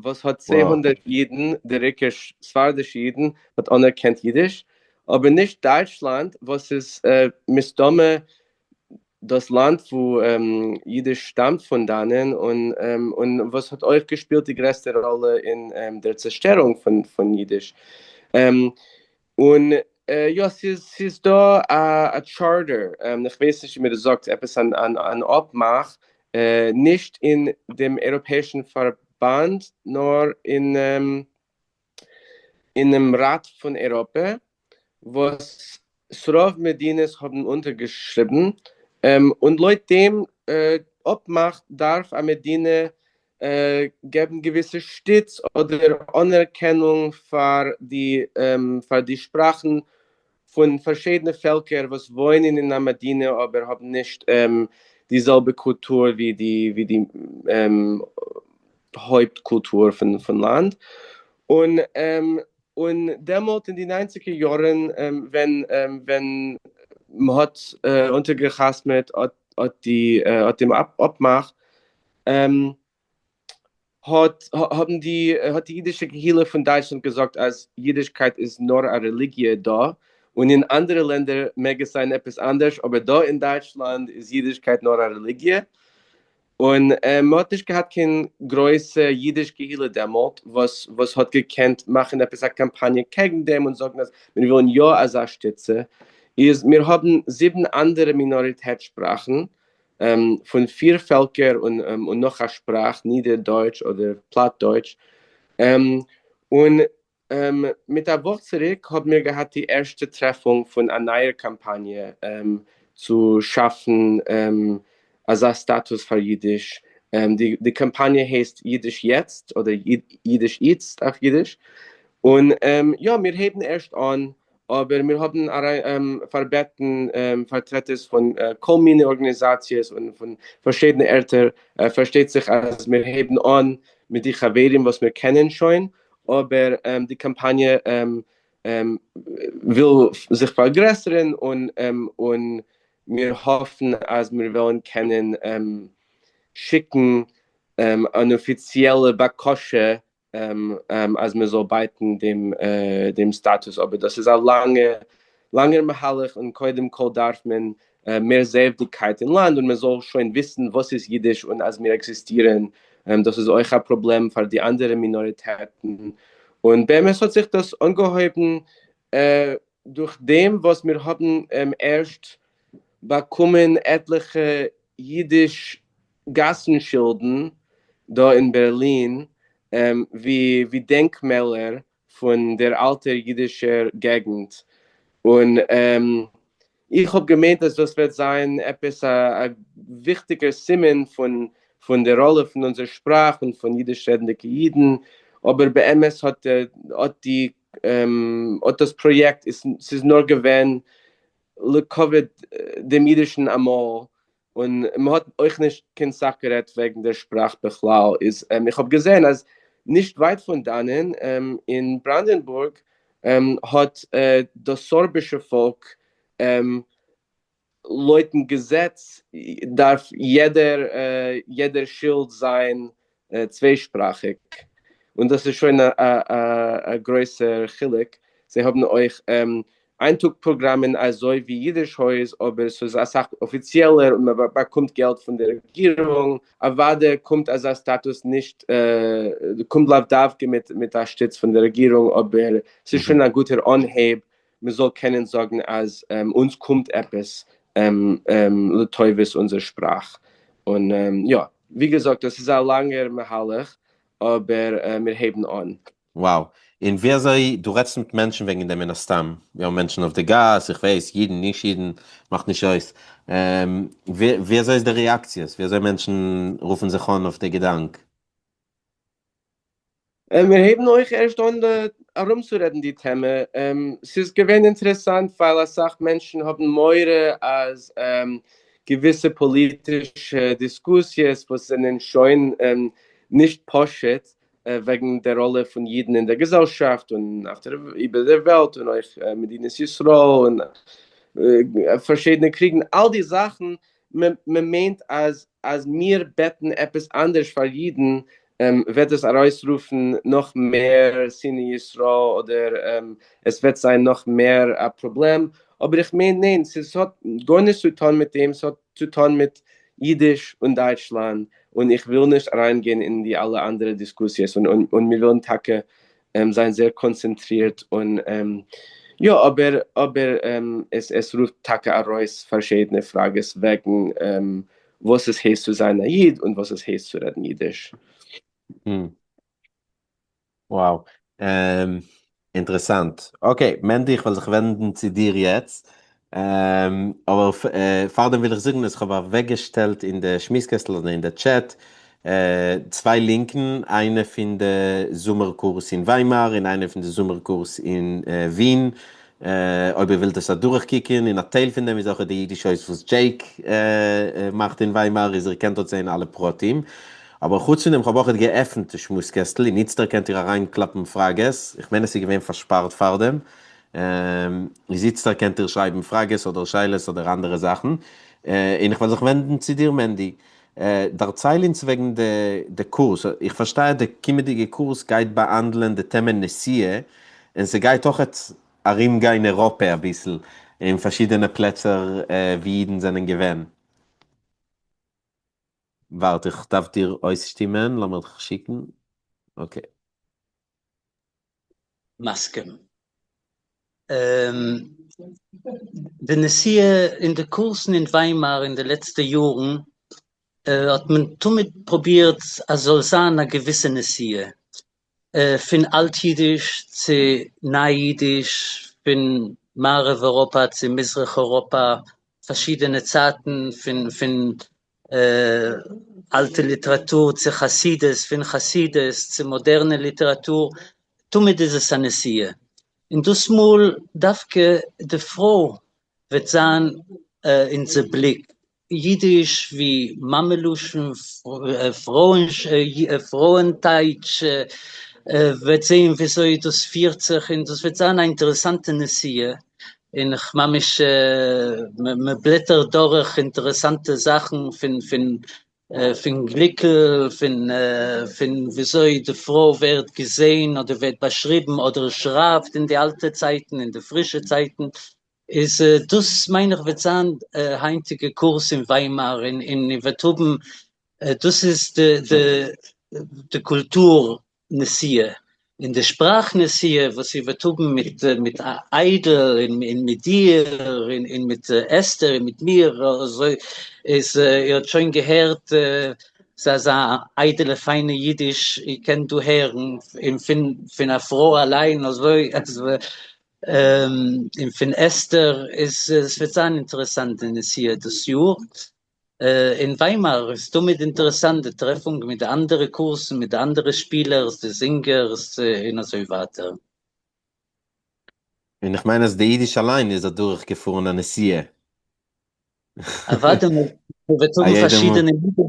[SPEAKER 3] וואס האט 200 אידן, דער עיקר ספרדישע אידן, האט אנערקענט אידיש, אבער נישט דייטשלאנד וואס איז מסתמא דאס לאנד וואו אידיש שטאמט פון דאנען און און וואס האט אויך געשפילט די גרעסטע ראלע אין דער צעשטערונג פון אידיש. און יא ס'איז ס'איז דא א charter, איך ווייס נישט ווי מען זאגט, עפעס אן אן אפמאך, נישט אין דעם אייראפעישן פארבאנד נאר אין אינעם ראט פון אייראפע, וואס ס'רוב מדינות האבן אונטערגעשריבן, און לויט דעם אפמאך דארף א מדינה געבן געוויסע שטיץ אדער אנערקענונג פאר די פאר די שפראכן פון פארשידענע פעלקער וואס וואוינען אין א מדינה אבער האבן נישט די זעלבע קולטור ווי די ווי די הויפט קולטור פון פון לאנד. און און דעמאלט אין די ניינציגער יארן ווען ווען מ'האט אונטערגעחתמעט אט די אט דעם אפמאך האט האבן די האט די אידישע קהילה פון דייטשלאנד געזאגט אז אידישקייט איז נאר א רעליגיע דא, און אין אנדערע לענדער מעג עס זיין עפעס אנדערש, אבער דא אין דייטשלאנד איז אידישקייט נאר א רעליגיע. און מען האט נישט געהאט קיין גרויסע אידיש קהילה דעמאלט וואס וואס האט געקענט מאכן עפעס א קאמפאניע קעגן דעם און זאגן אז מיר ווילן יא אזא שטיצע, איז מיר האבן זיבן אנדערע מינאריטעט שפראכן פון פיר פעלקער און און נאך א שפראך, נידערדויטש אדער פלאטדויטש, און מיט א וואך צוריק האבן מיר געהאט די ערשטע טרעפונג פון א נייער קאמפאניע צו שאפן אזא סטאטוס פאר אידיש, די קאמפאניע הייסט אידיש יעצט אדער אידיש איצט אויף אידיש, און יא מיר הייבן ערשט אן אבער מיר האבן פארבעטן פארטרעטערס פון כל מיני ארגאניזאציעס און פון פארשידענע ערטער, פארשטייט זיך אז מיר הייבן אן מיט די חברים וואס מיר קענען שוין, אבער די קאמפאניע וויל זיך פארגרעסערן און און מיר האפן אז מיר וועלן קענען שיקן אן אפיציעלע בקשה. אז מען זאל בייטן דעם דעם סטאטוס, אבער דאס איז א לאנגע לאנגער מהלך און קודם כל דארף מען מער זעעוודיגקייט אין לאנד און מען זאל שוין וויסן וואס איז אידיש און אז מיר עקזיסטירן, דאס איז אויך א פראבלעם פאר די אנדערע מינאריטעטן, און באמת האט זיך דאס אנגעהויבן דורך דעם וואס מיר האבן ערשט באקומען עטליכע אידיש גאסן שילדן דא אין בערלין ווי ווי דענקמעלער פון דער אלטער אידישער געגנט, און איך האב געמיינט אז דאס וועט זיין עפעס א וויכטיגער סימן פון פון דער ראלע פון אונזער שפראך און פון אידיש רעדנדיגע אידן, אבער באמת האט האט די אט דאס פראיעקט איז ס'איז נאר געווען לכבוד דעם אידישן אמאל, און מ'האט אויך נישט קיין סך גערעדט וועגן דער שפראך בכלל, איז איך האב געזען אז נישט ווייט פון דאנען אין בראנדענבורג האט דאס סארבישע פאלק לויטן געזעץ דארף יעדער יעדער שילד זיין צוויישפראכיג, און דאס איז שוין א גרויסער חילוק, זיי האבן אויך איינטאג פראגראמען אזוי ווי אידיש הויז אבער ס'איז אסאך אפיציעלער און מ'באקומט געלט פון די רעגירונג, אוודאי קומט אזא סטאטוס נישט קומט לאו דווקא מיט א שטיץ פון די רעגירונג אבער ס'איז שוין א גוטער אנהייב מ'זאל קענען זאגן אז אונז קומט עפעס לטובת אונזער שפראך, און יא, ווי געזאגט דאס איז א לאנגער מהלך אבער מיר הייבן אן.
[SPEAKER 6] Wow. און ווי אזוי דו רעדסט מיט מענטשן וועגן דעם מן הסתם, יא מענטשן אויף די גאס, איך ווייס, אידן, נישט אידן, מאכט נישט אויס, ווי אזוי איז די רעאקציעס, ווי אזוי מענטשן רופן זיך אן אויף די געדאנק?
[SPEAKER 3] מיר הייבן אויך ערשט אן ארומצורעדן די טעמע, ס'איז געווען אינטערעסאנט ווייל אסאך מענטשן האבן מורא אז געוויסע פאליטישע דיסקוסיעס וואס זענען שוין נישט פשוט וועגן דער ראלע פון אידן אין דער געזעלשאפט און איבער דער וועלט און אויך מדינת ישראל און פארשידענע קריגן, אל די זאכן, מען מיינט אז אז מיר בעטן עפעס אנדערש פאר אידן וועט עס ארויסרופן נאך מער שנאת ישראל אדער עס וועט זיין נאך מער א פראבלעם, אבער איך מיין ניין, ס'האט גארנישט צו טון מיט דעם, ס'האט צו טון מיט אידיש און דייטשלאנד, און איך וויל נישט אריינגיין אין די אלע אנדערע דיסקוסיעס, און מיר ווילן טאקע זיין זייער קאנצענטרירט און יא אבער אבער עס עס רופט טאקע ארויס פארשידענע פראגעס וועגן וואס עס הייסט צו זיין א איד און וואס עס הייסט צו רעדן אידיש.
[SPEAKER 6] Wow. אינטערעסאנט. Okay, מענדי איך וועל זיך ווענדן צו דיר יעצט. אבער פארדעם וויל איך זאגן אז כ'האב אוועקגעשטעלט אין די שמועס קעסטל אדער אין די טשעט צוויי לינקן, איינע פון די זומער קורס אין וויימאר און איינע פון די זומער קורס אין ווין, אויב איר ווילט עס אדורכקוקן, און א טייל פון דעם איז אויך די אידיש הויז וואס דזשעיק מאכט אין וויימאר, איז איר קענט דארט זען אלע פרטים. אבער חוץ פון דעם כ'האב אויך געעפנט די שמועס קעסטל און איצטער קענט איר אריינקלאפן פראגעס, איך מיין עס איז געווען פארשפארט פארדעם, איז איצטער קענט איר שרייבן פראגעס אדער שאלות אדער אנדערע זאכן, און איך וועל זיך ווענדן צו דיר מענדי, דערצייל אונז וועגן די קורס, איך פארשטיי אז די קומענדיגע קורס גייט באהאנדלען די טעמע נסיעה, און ס'גייט אויכעט ארום גיין אירופע אביסל, אין פארשידענע פלעצער ווי אידן זענען געווען. ווארט איך דארף דיר אויסשטימען, לאמיר דיך שיקן, okay.
[SPEAKER 5] מסכים. די נסיעה אין די קורסן אין וויימאר אין די לעצטע יארן האט מען תמיד פרובירט אז זאל זיין א געוויסע נסיעה, פון אלט אידיש צו ניי אידיש, פון מערב אירופא צו מזרח אירופא, פארשידענע צייטן פון פון אלטע ליטעראטור צו חסידות, פון חסידות צו מאדערנע ליטעראטור, תמיד איז עס א נסיעה, און דאס מאל דווקא די פרוי וועט זיין אונזער בליק, אידיש ווי מאמע לשון, פרויען טייטש, וועט זעהן וויאזוי דאס פירט זיך, און דאס וועט זיין א אינטערעסאנטע נסיעה, און איך ממש מען בלעטערט דורך אינטערעסאנטע זאכן פון פון. פון גליקל, פון פון וויאזוי די פרוי ווערט געזען אדער ווערט באשריבן אדער שרייבט אין די אלטע צייטן אין די פרישע צייטן, איז דאס מיין איך וועט זיין היינטיגע קורס אין וויימאר און און איר וועט האבן דאס איז די די די קולטור נסיעה און די שפראך נסיעה וואס איר וועט האבן מיט מיט איידל און און מיט דיר און און מיט אסתר און מיט מיר אזוי איז איר האט שוין געהערט ס'איז אזא איידעלע פיינע אידיש איר קענט דא הערן און פון פון א פרוי אליין אזוי אז און פון אסתר איז עס וועט זיין אינטערעסאנט די נסיעה דאס יאר. אין וויימאר איז תמיד אינטערעסאנט די טרעפונג מיט די אנדערע קורסן, מיט די אנדערע שפילערס, די זינגערס און אזוי ווייטער.
[SPEAKER 6] און איך מיין אז די אידיש אליין איז אדורך געפארן א נסיעה.
[SPEAKER 5] אוודאי, מען וועט
[SPEAKER 6] א
[SPEAKER 5] האבן
[SPEAKER 6] יעדע מאל.
[SPEAKER 5] פארשידענע אידישן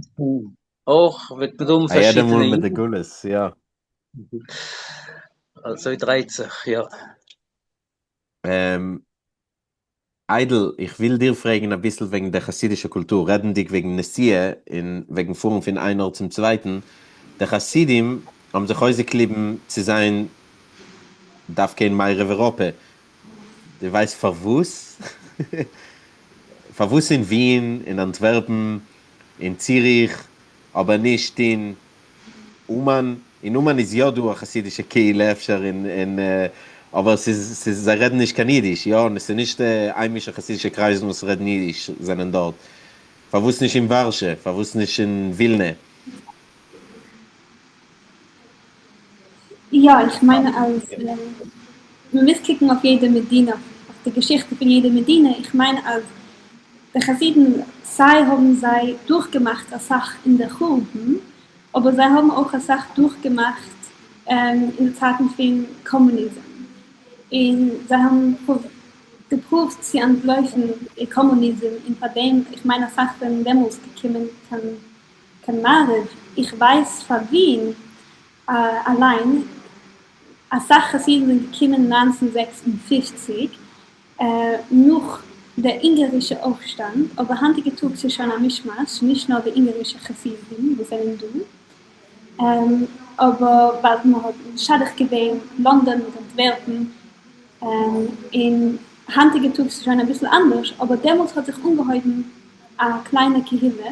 [SPEAKER 5] אויך וועט מען האבן
[SPEAKER 6] א יעדע
[SPEAKER 5] פארשידענע
[SPEAKER 6] מאל מיט די
[SPEAKER 5] אידישן.
[SPEAKER 6] גלות, יא.
[SPEAKER 5] אזוי דרייט זיך, יא.
[SPEAKER 6] איידל, איך וויל דיר פרעגן אביסל וועגן דער חסידישער קולטור, רעדנדיג וועגן נסיעה און וועגן פארן פון איין ארט צום צווייטן, די חסידים האבן זיך אויסגעקליבן צו זיין דווקא אין מערב אירופע, דו ווייסט פארוואס? פארוואס אין ווין, אין אנטווערפן, אין ציריך, אבער נישט אין אומאן, אין אומאן איז יא דא א חסידישע קהילה אפשר אין אין אבער ס'איז ס'איז זיי רעדן נישט קיין אידיש יא און ס'איז נישט די היימישע חסידישע קרייזן וואס רעדן אידיש זענען דארט פארוואס נישט אין ווארשע פארוואס נישט אין ווילנע?
[SPEAKER 1] יא איך מיין אז מ'מוז קוקן אויף יעדע מדינה אויף די געשיכטע פון יעדע מדינה איך מיין אז די חסידים סיי האבן זיי דורכגעמאכט אסאך אין די חורבן, אבער זיי האבן אויך אסאך דורכגעמאכט אין די צייטן פון קאמוניזם, און זיי האבן געפרואווט צו אנטלויפן קאמוניזם, און פאר דעם, איך מיין אסאך זענען דעמאלס געקומען קיין מערב, איך ווייס פאר ווין אליין, אסאך חסידים זענען געקומען 1956 נאך די אונגארישע אויפשטאנד, אבער היינטיגע טאג ס'איז שוין א מישמאש, נישט נאר די אונגארישע חסידים וואס זענען דא, אבער ווייל מען האט משדך געווען לאנדאן מיט אנטווערפן, און היינטיגע טאג ס'איז שוין אביסל אנדערש, אבער דעמאלטס האט זיך אנגעהויבן א קליינע קהילה,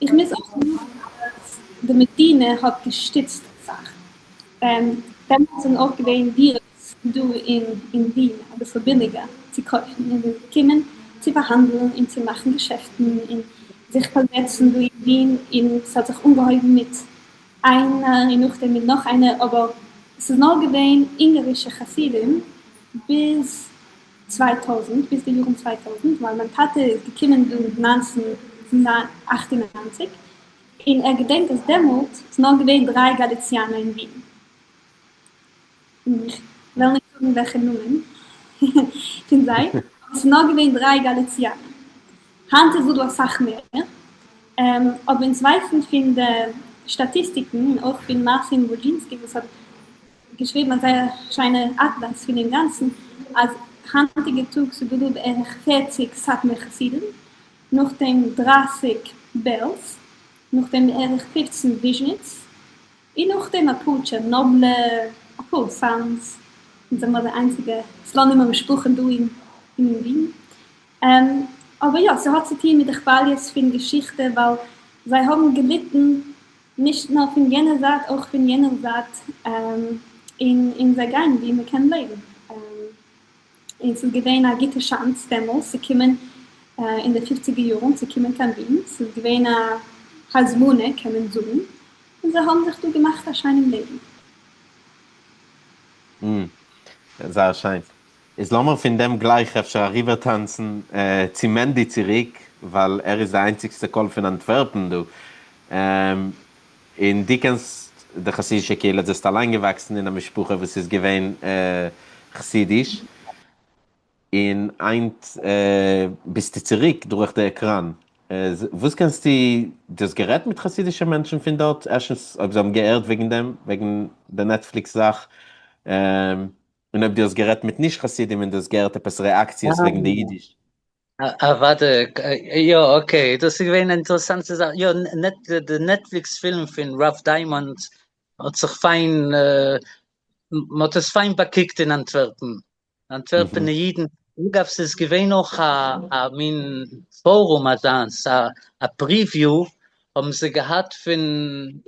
[SPEAKER 1] איך מוז אויך זאגן אז די מדינה האט געשטיצט אסאך, דעמאלטס זענען אויך געווען דירות דא אין ווין אביסל ביליגער צו קויפן און זיי געקומען צו פארהאנדלן און צו מאכן געשעפטן און זיך פארזעצן דא אין ווין און ס'האט זיך אנגעהויבן מיט איינער און נאכדעם מיט נאך איינער אבער ס'איז נאר געווען אונגארישע חסידים ביז 2000 ביז די יארן 2000 ווייל מיין טאטע איז געקומען דא 1998 און ער געדענקט אז דעמאלט איז נאר געווען דריי גאליציאנער אין ווין. איך וועל נישט זאגן וועלכע נאמען פון זיי, אבער ס'איז נאר געווען דריי גאליציאנער. היינט איז דא דא אסאך מער, אבער אונז ווייסן פון די שטאטיסטיקן און אויך פון מארסין וואודזשינסקי וואס האט געשריבן א זייער שיינע אטלאס פון דעם גאנצן, אז היינטיגע טאג ס'איז דא דא בערך 40 סאטמאר חסידים, נאכדעם 30 בעלז, נאכדעם בערך 15 וויזשניץ, און נאכדעם אפאר טשערנאבלער, אפאר צאנז, אונז זעמער די איינציגע סלאנימער משפחה דא אין ווין. אבער יא, ס'האט צו טוהן מיט די כוואליעס פון געשיכטע ווייל זיי האבן געליטן נישט נאר פון יענער זייט אויך פון יענער זייט, און זיי גייען ווי מ'קען לעבן. און ס'איז געווען א גוטע chance דעמאלס צו קומען אין די פופציגער יארן צו קומען קיין ווין, ס'איז געווען א הזמנה קען מען זאגן, און זיי האבן זיך דא געמאכט א שיינעם לעבן.
[SPEAKER 6] זייער שיין. איז לאמיר פון דעם גלייך אפשר אריבערטאנצן צו מענדי צוריק, ווייל ער איז די איינציגסטע קול פון אנטווערפן דא. און דו קענסט די חסידישע קהילה, דו ביסט אליין געוואקסן אין א משפחה וואס איז געווען חסידיש. און היינט ביסטו צוריק דורך די עקראן. וואס קענסטו, דו האסט גערעדט מיט חסידישע מענטשן פון דארט? ערשטנס אויב זיי האבן געהערט וועגן דעם, וועגן די נעטפליקס זאך, און אויב דו האסט גערעדט מיט נישט חסידים און דו האסט געהערט עפעס רעאקציעס וועגן די אידיש.
[SPEAKER 5] אוודאי, יא okay, דאס איז געווען א אינטערעסאנטע זאך, יא די נעטפליקס פילם פון ראלף דיימאנד האט זיך פיין, מען האט עס פיין באקוקט אין אנטווערפן, אנטווערפענע אידן, אגב ס'איז געווען אויך א מין פארום אזאנס, א preview האבן זיי געהאט פון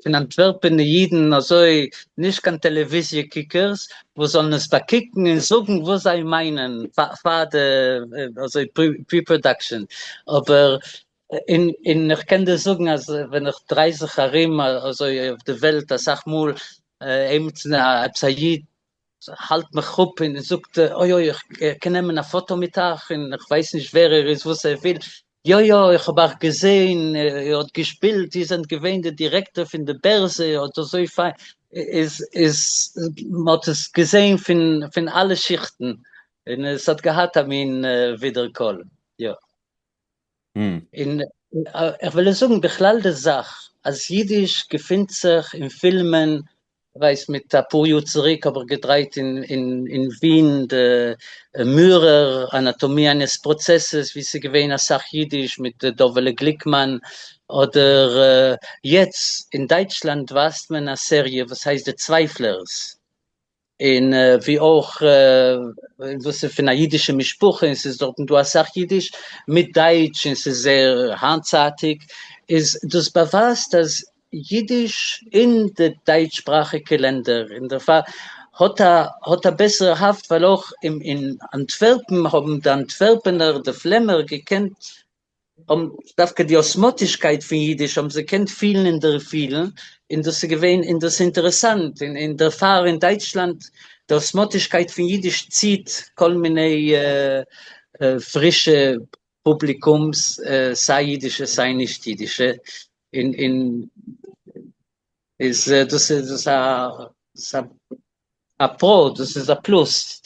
[SPEAKER 5] פון אנטווערפענע אידן אזוי נישט קיין טעלעוויזיע קוקערס וואס זאלן עס באקוקן און זאגן וואס זיי מיינען פאר די אזוי pre production, אבער און און איך קען דיר זאגן אז ווען איך דריי זיך ארום אזוי אויף די וועלט אסאך מאל עימיצן עפעס א איד האלט מיך אפ און זאגט אוי אוי איך קען נעמען א פאטא מיט אייך און איך ווייס נישט ווער ער איז וואס ער וויל, יא יא איך האב אייך געזעהן איר האט געשפילט איר זענט געווען די דירעקטאר פון די בערזע איר האט אזוי פיין איז איז מען האט עס געזעהן פון פון אלע שיכטן און עס האט געהאט א מין ווידערקול יא. און איך וויל עס זאגן בכלל די זאך אז אידיש געפינט זיך אין פילמען, ווייסט מיט אפאר יאר צוריק האב איך געדרייט אין ווין די מירער Anatomie eines Prozesses ווי ס'איז געווען אסאך אידיש מיט דובעלע גליקמאן, אדער יעצט אין דייטשלאנד ווייזט מען א סעריע וואס הייסט די צווייפלערס, און ווי אויך וואס איז פון א אידישע משפחה און ס'איז דארטן דא אסאך אידיש מיט דייטש און ס'איז זייער היינטצייטיג, איז דאס באווייזט אז אידיש אין די דייטששפראכיגע לענדער און דערפאר האט א האט א בעסערע האפט ווייל אויך אין אנטווערפן האבן די אנטווערפענער די פלעמער געקענט האבן דווקא די אסמאטישקייט פון אידיש האבן זיי געקענט פילן און דערפילן, און דאס איז געווען און דאס איז אינטערעסאנט, און און דערפאר אין דייטשלאנד די אסמאטישקייט פון אידיש ציט כל מיני פרישע פובליקומס, סיי אידישע סיי נישט אידישע, און און איז דאס איז דאס א א פרא, דאס איז א פלוס.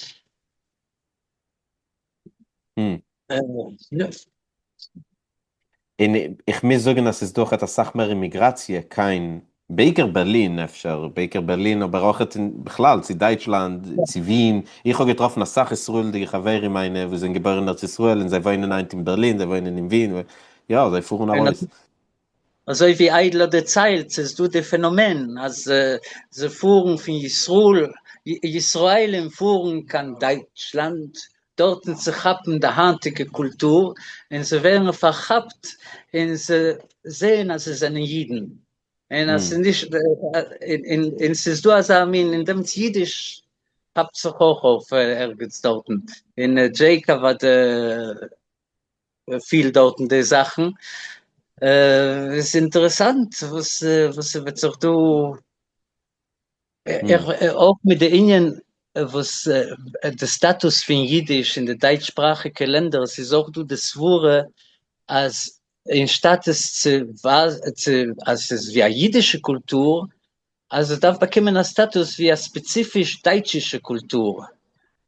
[SPEAKER 6] און איך מוז זאגן אז ס'איז דא אויכעט אסאך מער אימיגראציע קיין, בעיקר בערלין אפשר, בעיקר בערלין אבער אויכעט אין בכלל צו דייטשלאנד, צו ווין, איך האב געטראפן אסאך ישראל'דיגע חברים מיינע וואס זענען געבוירן אין ארץ ישראל און זיי וואוינען היינט אין בערלין, זיי וואוינען אין ווין, יא זיי פארן ארויס.
[SPEAKER 5] אזוי ווי איידל האט דערציילט, ס'איז דא די פענאמען אז זיי פארן פון ישראל, ישראלים פארן קיין דייטשלאנד דארטן צו כאפן די היינטיגע קולטור, און זיי ווערן פארכאפט און זיי זעען אז זיי זענען אידן, און אז ס'איז נישט, און ס'איז דא אזא מין, און דעמאלטס אידיש כאפט זיך אויך אויף ערגעץ דארטן, און דזשעיקאב האט פילט דארטן די זאכן, איז אינטערעסאנט וואס וואס ס'וועט זיך דא, אויך מיט די ענין וואס די סטאטוס פון אידיש אין די דייטש שפראכיגע לענדער, עס איז אויך דא די סברה אז אנשטאט עס צו אז ס'איז ווי א אידישע קולטור, אז עס דארף באקומען א סטאטוס ווי א ספעציפיש דייטשישע קולטור,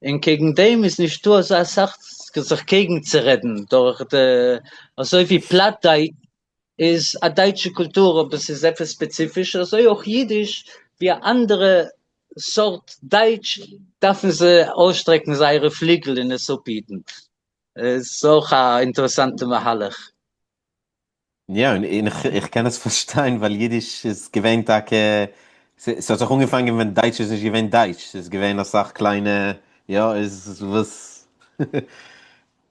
[SPEAKER 5] און קעגן דעם איז נישטא אזא סאך זיך קעגן צו רעדן דורך די, אזוי ווי פלאט דייטש איז א דייטשע קולטור אבער ס'איז עפעס ספעציפיש, אזוי אויך אידיש ווי א אנדערע סארט דייטש דארפן זיי אויסשטרעקן זייערע פליגל און עס אפהיטן. איז אויך א אינטערעסאנטע מהלך.
[SPEAKER 6] יא, און איך קען עס פארשטיין ווייל אידיש איז געווען טאקע, ס'האט זיך אנגעפאנגען ווען דייטש איז נישט געווען דייטש, ס'איז געווען אסאך קליינע, יא, איז וואס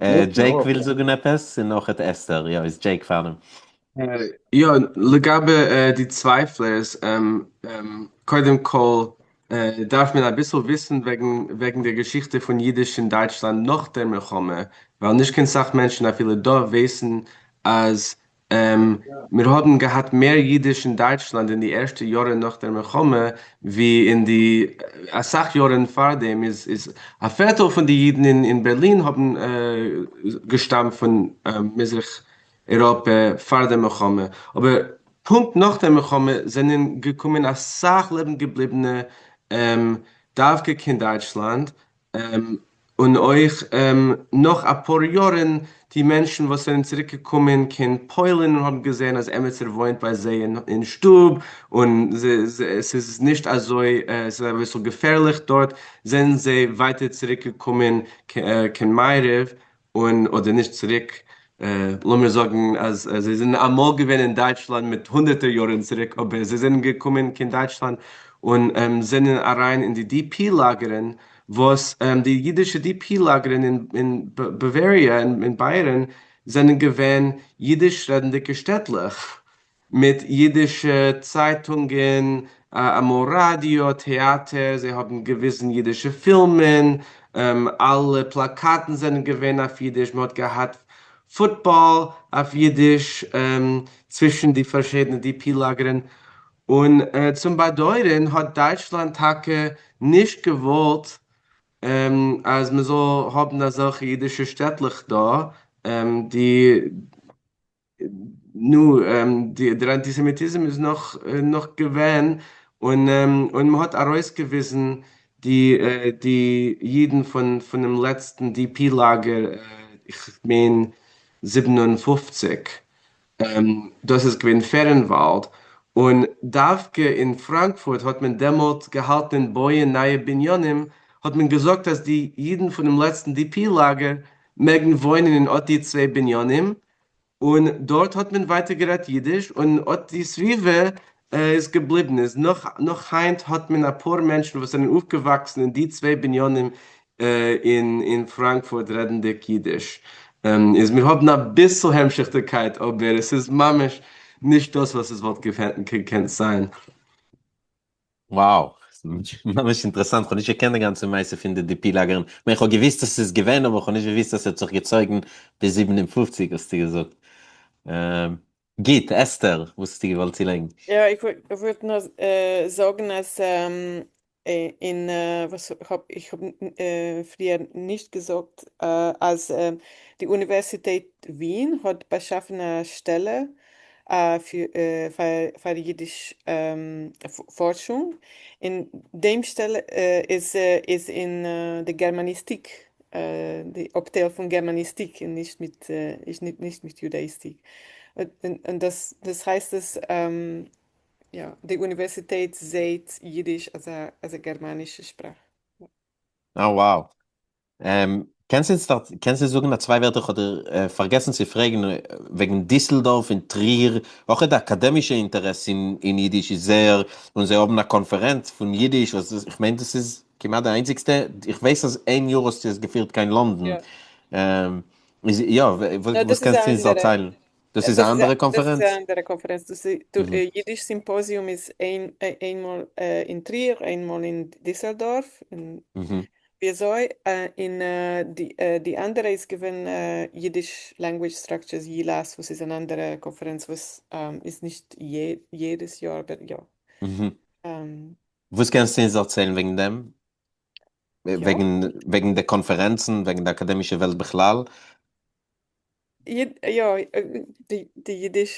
[SPEAKER 6] דזשעיק וויל זאגן עפעס און נאכעט אסתר, יא, איז דזשעיק פארדעם.
[SPEAKER 3] יא, לגבי די צווייפלערס, קודם כל דארף מען אביסל וויסן וועגן וועגן דער געשיכטע פון אידיש אין דייטשלאנד נאך דער מלחמה, ווייל נישט קיין סך מענטשן אפילו דא ווייסן אז מיר האבן געהאט מער אידיש אין דייטשלאנד אין די ערשטע יארן נאך דער מלחמה ווי אין די אסאך יארן פארדעם, איז איז א פערטל פון די אידן אין בערלין האבן געשטאמט פון מזרח אייראפע פאר דער מלחמה, אבער פונקט נאך דער מלחמה זענען געקומען אסאך לעבן געבליבענע דווקא קיין דייטשלאנד, און אויך נאך אפאר יארן די מענטשן וואס זענען צוריק געקומען קיין פוילן און האבן געזען אז עמיצער וואוינט ביי זיי אין שטוב און ס'איז נישט אזוי, ס'איז אביסל געפערליך דארט, זענען זיי ווייטער צוריק געקומען קיין מערב. און אדער נישט צוריק, לאמיר זאגן אז זיי זענען אמאל געווען אין דייטשלאנד מיט הונדערטער יארן צוריק, אבער זיי זענען געקומען קיין דייטשלאנד און זענען אריין אין די DP לאגערן, וואס די אידישע DP לאגערן אין באוואריע אין בייערן זענען געווען אידיש רעדנדיגע שטעטלעך, מיט אידישע צייטונגען, אמאל ראדיא, טעאטער, זיי האבן געוויזן אידישע פילמען, אלע פלאקאטן זענען געווען אויף אידיש, מען האט געהאט פוטבאל אויף אידיש צווישן די פארשידענע DP לאגערן, און צום באדויערן האט דייטשלאנד טאקע נישט געוואלט אז מען זאל האבן אזעלכע אידישע שטעטלעך דא, די נו, דער אנטיסעמיטיזם איז נאך נאך געווען, און און מ'האט ארויסגעוויזן די די אידן פון פונעם לעצטן DP לאגער, איך מיין 57, דאס איז געווען פערענוואלד, און דווקא אין פראנקפורט האט מען דעמאלט געהאלטן אין בויען נייע בנינים, האט מען געזאגט אז די אידן פונעם לעצטן DP לאגער מעגן וואוינען אין אט די צוויי בנינים, און דארט האט מען ווייטער גערעדט אידיש, און אט די סביבה איז געבליבן, איז נאך נאך היינט האט מען אפאר מענטשן וואס זענען אויפגעוואקסן אין די צוויי בנינים אין אין פראנקפורט רעדנדיג אידיש, איז מיר האבן אביסל המשכ'דיגקייט אבער עס איז ממש נישט דאס וואס עס וואלט געקענט זיין.
[SPEAKER 6] Wow, ממש אינטערעסאנט, כ'האב נישט געקענט די גאנצע מעשה פון די DP לאגערן, כ'מיין כ'האב געוויסט אז ס'איז געווען אבער כ'האב נישט געוויסט אז ס'האט זיך געצויגן ביז 57 האסטו געזאגט. גוט, אסתר, וואס האסטו געוואלט צולייגן?
[SPEAKER 4] יא, איך וואלט נאר זאגן אז אין וואס איך האב פריער נישט געזאגט אז די אוניווערסיטעט ווין האט באשאפן א שטעלע פאר אידיש פארשונג, און דעם שטעלע איז איז אין די גערמאניסטיק, די אפטייל פון גערמאניסטיק און נישט מיט נישט מיט יודאיסטיק, און דאס דאס הייסט אז יא, די אוניווערסיטעט זעהט אידיש אלס א אלס א גערמאנישע שפראך.
[SPEAKER 6] אה wow. קענסט אונז קענסט אונז זאגן א צוויי ווערטער איך האב דיר פארגעסן צו פרעגן וועגן דיסלדארף און טריר, אויך די אקאדעמישע אינטערעס אין אידיש איז זייער, און זיי האבן א קאנפערענץ פון אידיש וואס איך מיין דאס איז כמעט די איינציגסטע, איך ווייס אז איין יאר האסטו עס געפירט קיין לאנדאן, איז יא וואס קענסטו אונז דערציילן? דאס איז א אנדערע קאנפערענץ?
[SPEAKER 4] דאס איז א אנדערע קאנפערענץ, דאס איז אידיש סימפאזיום איז איינמאל אין טריר איינמאל אין דיסעלדארף, און וויאזוי אין די אנדערע איז געווען Yiddish Language Structures YLAS וואס איז אן אנדערע קאנפערענץ וואס איז נישט יעדעס יאר אבער יא.
[SPEAKER 6] וואס קענסטו אונז דערציילן וועגן דעם? וועגן די קאנפערענצן, וועגן די אקאדעמישע וועלט בכלל?
[SPEAKER 4] יא, די אידיש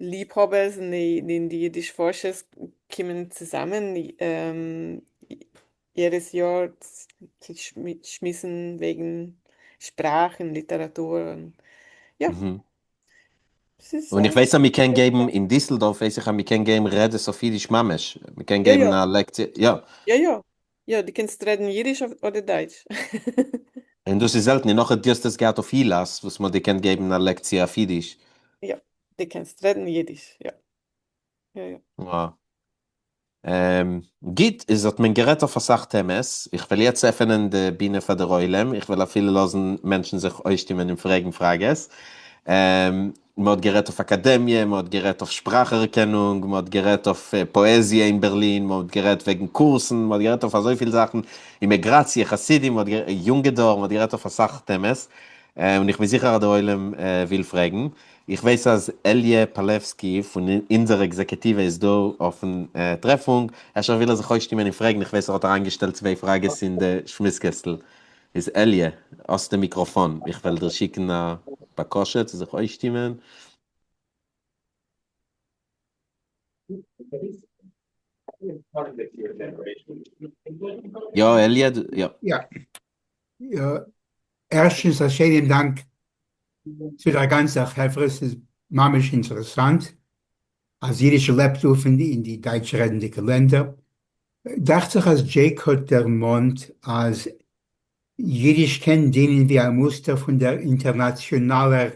[SPEAKER 4] ליבהאבערס און די אידיש פארשערס קומען צוזאמען יעדעס יאר צו שמועסן וועגן שפראך און ליטעראטור און יא.
[SPEAKER 6] און איך ווייס אז מ'קען געבן אין דיסלדארף ווייס איך אז מ'קען געבן רעדעס אויף אידיש ממש, מ'קען געבן א לעקציע, יא.
[SPEAKER 4] יא יא, יא, דו קענסט רעדן אידיש אדער דייטש.
[SPEAKER 6] און דאס איז זעלטן, און נאכער דו האסט עס געהאט אויף YLAS וואס מ'האט געקענט געבן א לעקציע אויף אידיש.
[SPEAKER 4] יא, דו קענסט רעדן אידיש, יא. יא יא.
[SPEAKER 6] וואו. גוט, איז האט מען גערעדט אויף אסאך טעמעס, איך וועל יעצט עפענען די בינע פאר דער עולם, איך וועל אפילו לאזן מענטשן זיך אויסשטימען און פרעגן פראגעס. מען האט גערעדט אויף אקאדעמיע, מען האט גערעדט אויף שפראך-ערקענונג, מען האט גערעדט אויף פאעזיע אין בערלין, מען האט גערעדט וועגן קורסן, מען האט גערעדט אויף אזויפיל זאכן, אימיגראציע, חסידים, מען האט גערעדט, יונגע דור, מען האט גערעדט אויף אסאך טעמעס, און איך בין זיכער אז דער עולם וויל פרעגן. איך ווייס אז אלי' פאלעווסקי פון אונזער עקזעקוטיווע איז דא אויפן טרעפונג, אפשר וויל ער זיך אויסשטימען און פרעגן, איך ווייס ער האט אריינגעשטעלט צוויי פראגעס אין די שמועס קעסטל. איז אלי', האסט די מיקראפאן, איך וועל דיר שיקן א בקשה צו זיך אויסשטימען. יא אלי', יא.
[SPEAKER 7] יא. ערשטנס א שיינעם דאנק צו דער גאנצער חברה, ס'איז ממש אינטערעסאנט אז אידיש לעבט אויף אין די דייטש רעדנדיגע לענדער. דאכט זיך אז דזשעיק האט דערמאנט אז. יידיש קען דינען ווי א מוסטער פון דער אינטערנאציאנאלער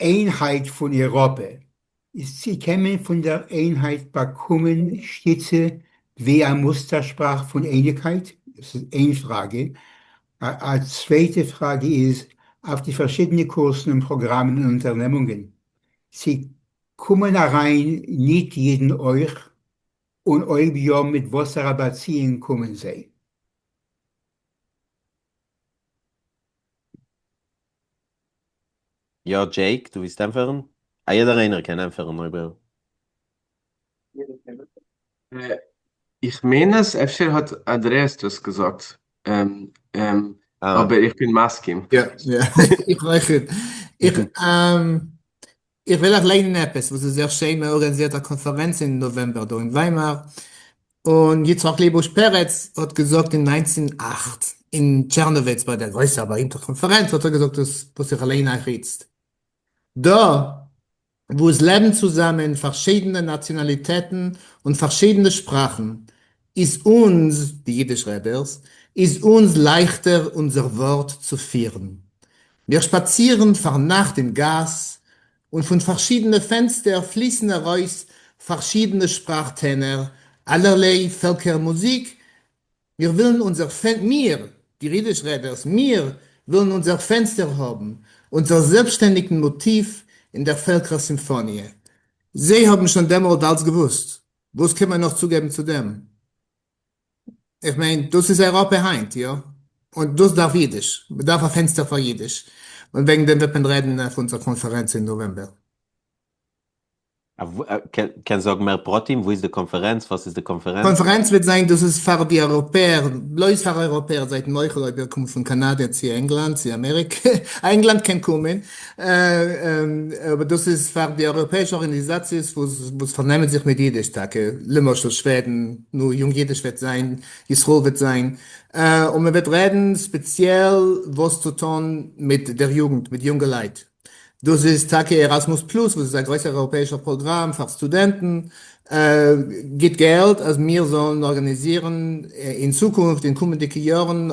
[SPEAKER 7] איינהייט פון אייראפע, איז צי קען מען פון דער איינהייט באקומען שטיצע ווי א מוסטער-שפראך פון אייניגקייט? דאס איז איין פראגע. א צווייטע פראגע איז אויף די פארשידענע קורסן און פראגראמען און אונטערנעמונגען, צי קומען אריין ניט אידן אויך, און אויב יא מיט וואסערע באציאונג קומען זיי?
[SPEAKER 6] יא דזשעיק, דו ווילסט ענטפערן? א יעדער איינער קען ענטפערן אויב ער.
[SPEAKER 3] איך מיין אז אפשר האט אנדרעאס דאס געזאגט, אבער איך בין מסכים.
[SPEAKER 2] יא יא, איך אויך. איך איך וויל אייך לייגן עפעס וואס איז זייער שיין, מען ארגאניזירט א קאנפערענץ אין נאוועמבער דא אין וויימאר, און יצחק ליבוש פרץ האט געזאגט אין 1908 אין טשערנאוויץ ביי דער גרויסער בארימטער קאנפערענץ האט ער געזאגט דאס וואס איך ליין אייך איצט דא, וואו עס לעבן צוזאמען פארשידענע נאציאנאליטעטן און פארשידענע שפראכן, איז אונז, די אידיש רעדערס, איז אונז לייכטער אונזער ווארט צו פירן. מיר שפאצירן פארנאכט אין גאס, און פון פארשידענע פענסטער פליסן ארויס פארשידענע שפראך טענער, אלערליי פעלקער מוזיק, מיר ווילן אונזער פענ. מיר, די אידיש רעדערס, מיר ווילן אונזער פענסטער האבן, אונזער זעלבסשטענדיגן מאטיוו אין דער פעלקער סימפאניע. זיי האבן שוין דעמאלט אלץ געוואוסט. וואס קען מען נאך צוגעבן צו דעם? איך מיין, דאס איז אייראפע היינט, יא? און דאס דארף אידיש. מען דארף א פענסטער פאר אידיש. און וועגן דעם וועט מען רעדן אויף אונזער קאנפערענץ אין נאוועמבער.
[SPEAKER 6] קענסט זאגן מער פרטים? וואו איז די קאנפערענץ? וואס איז די קאנפערענץ?
[SPEAKER 2] קאנפערענץ וועט זיין, דאס איז פאר די אייראפעער, בלויז פאר אייראפעער, זייט מוחל אויב איר קומט פון קאנאדע צו ענגלאנד צו אמעריקע, ענגלאנד קען קומען, אבער דאס איז פאר די אייראפעאישע ארגאניזאציעס וואס פארנעמען זיך מיט אידיש טאקע, למשל שוועדן, נו, יונג אידיש וועט זיין, ישראל וועט זיין, און מען וועט רעדן ספעציעל וואס צו טון מיט דער יוגנט, מיט יונגעלייט. דאס איז טאקע עראסמוס פלוס וואס איז א גרויסער אייראפעאישער פראגראם פאר סטודענטן, גיט געלט אז מיר זאלן ארגאניזירן אין צוקונפט אין קומענדיגע יארן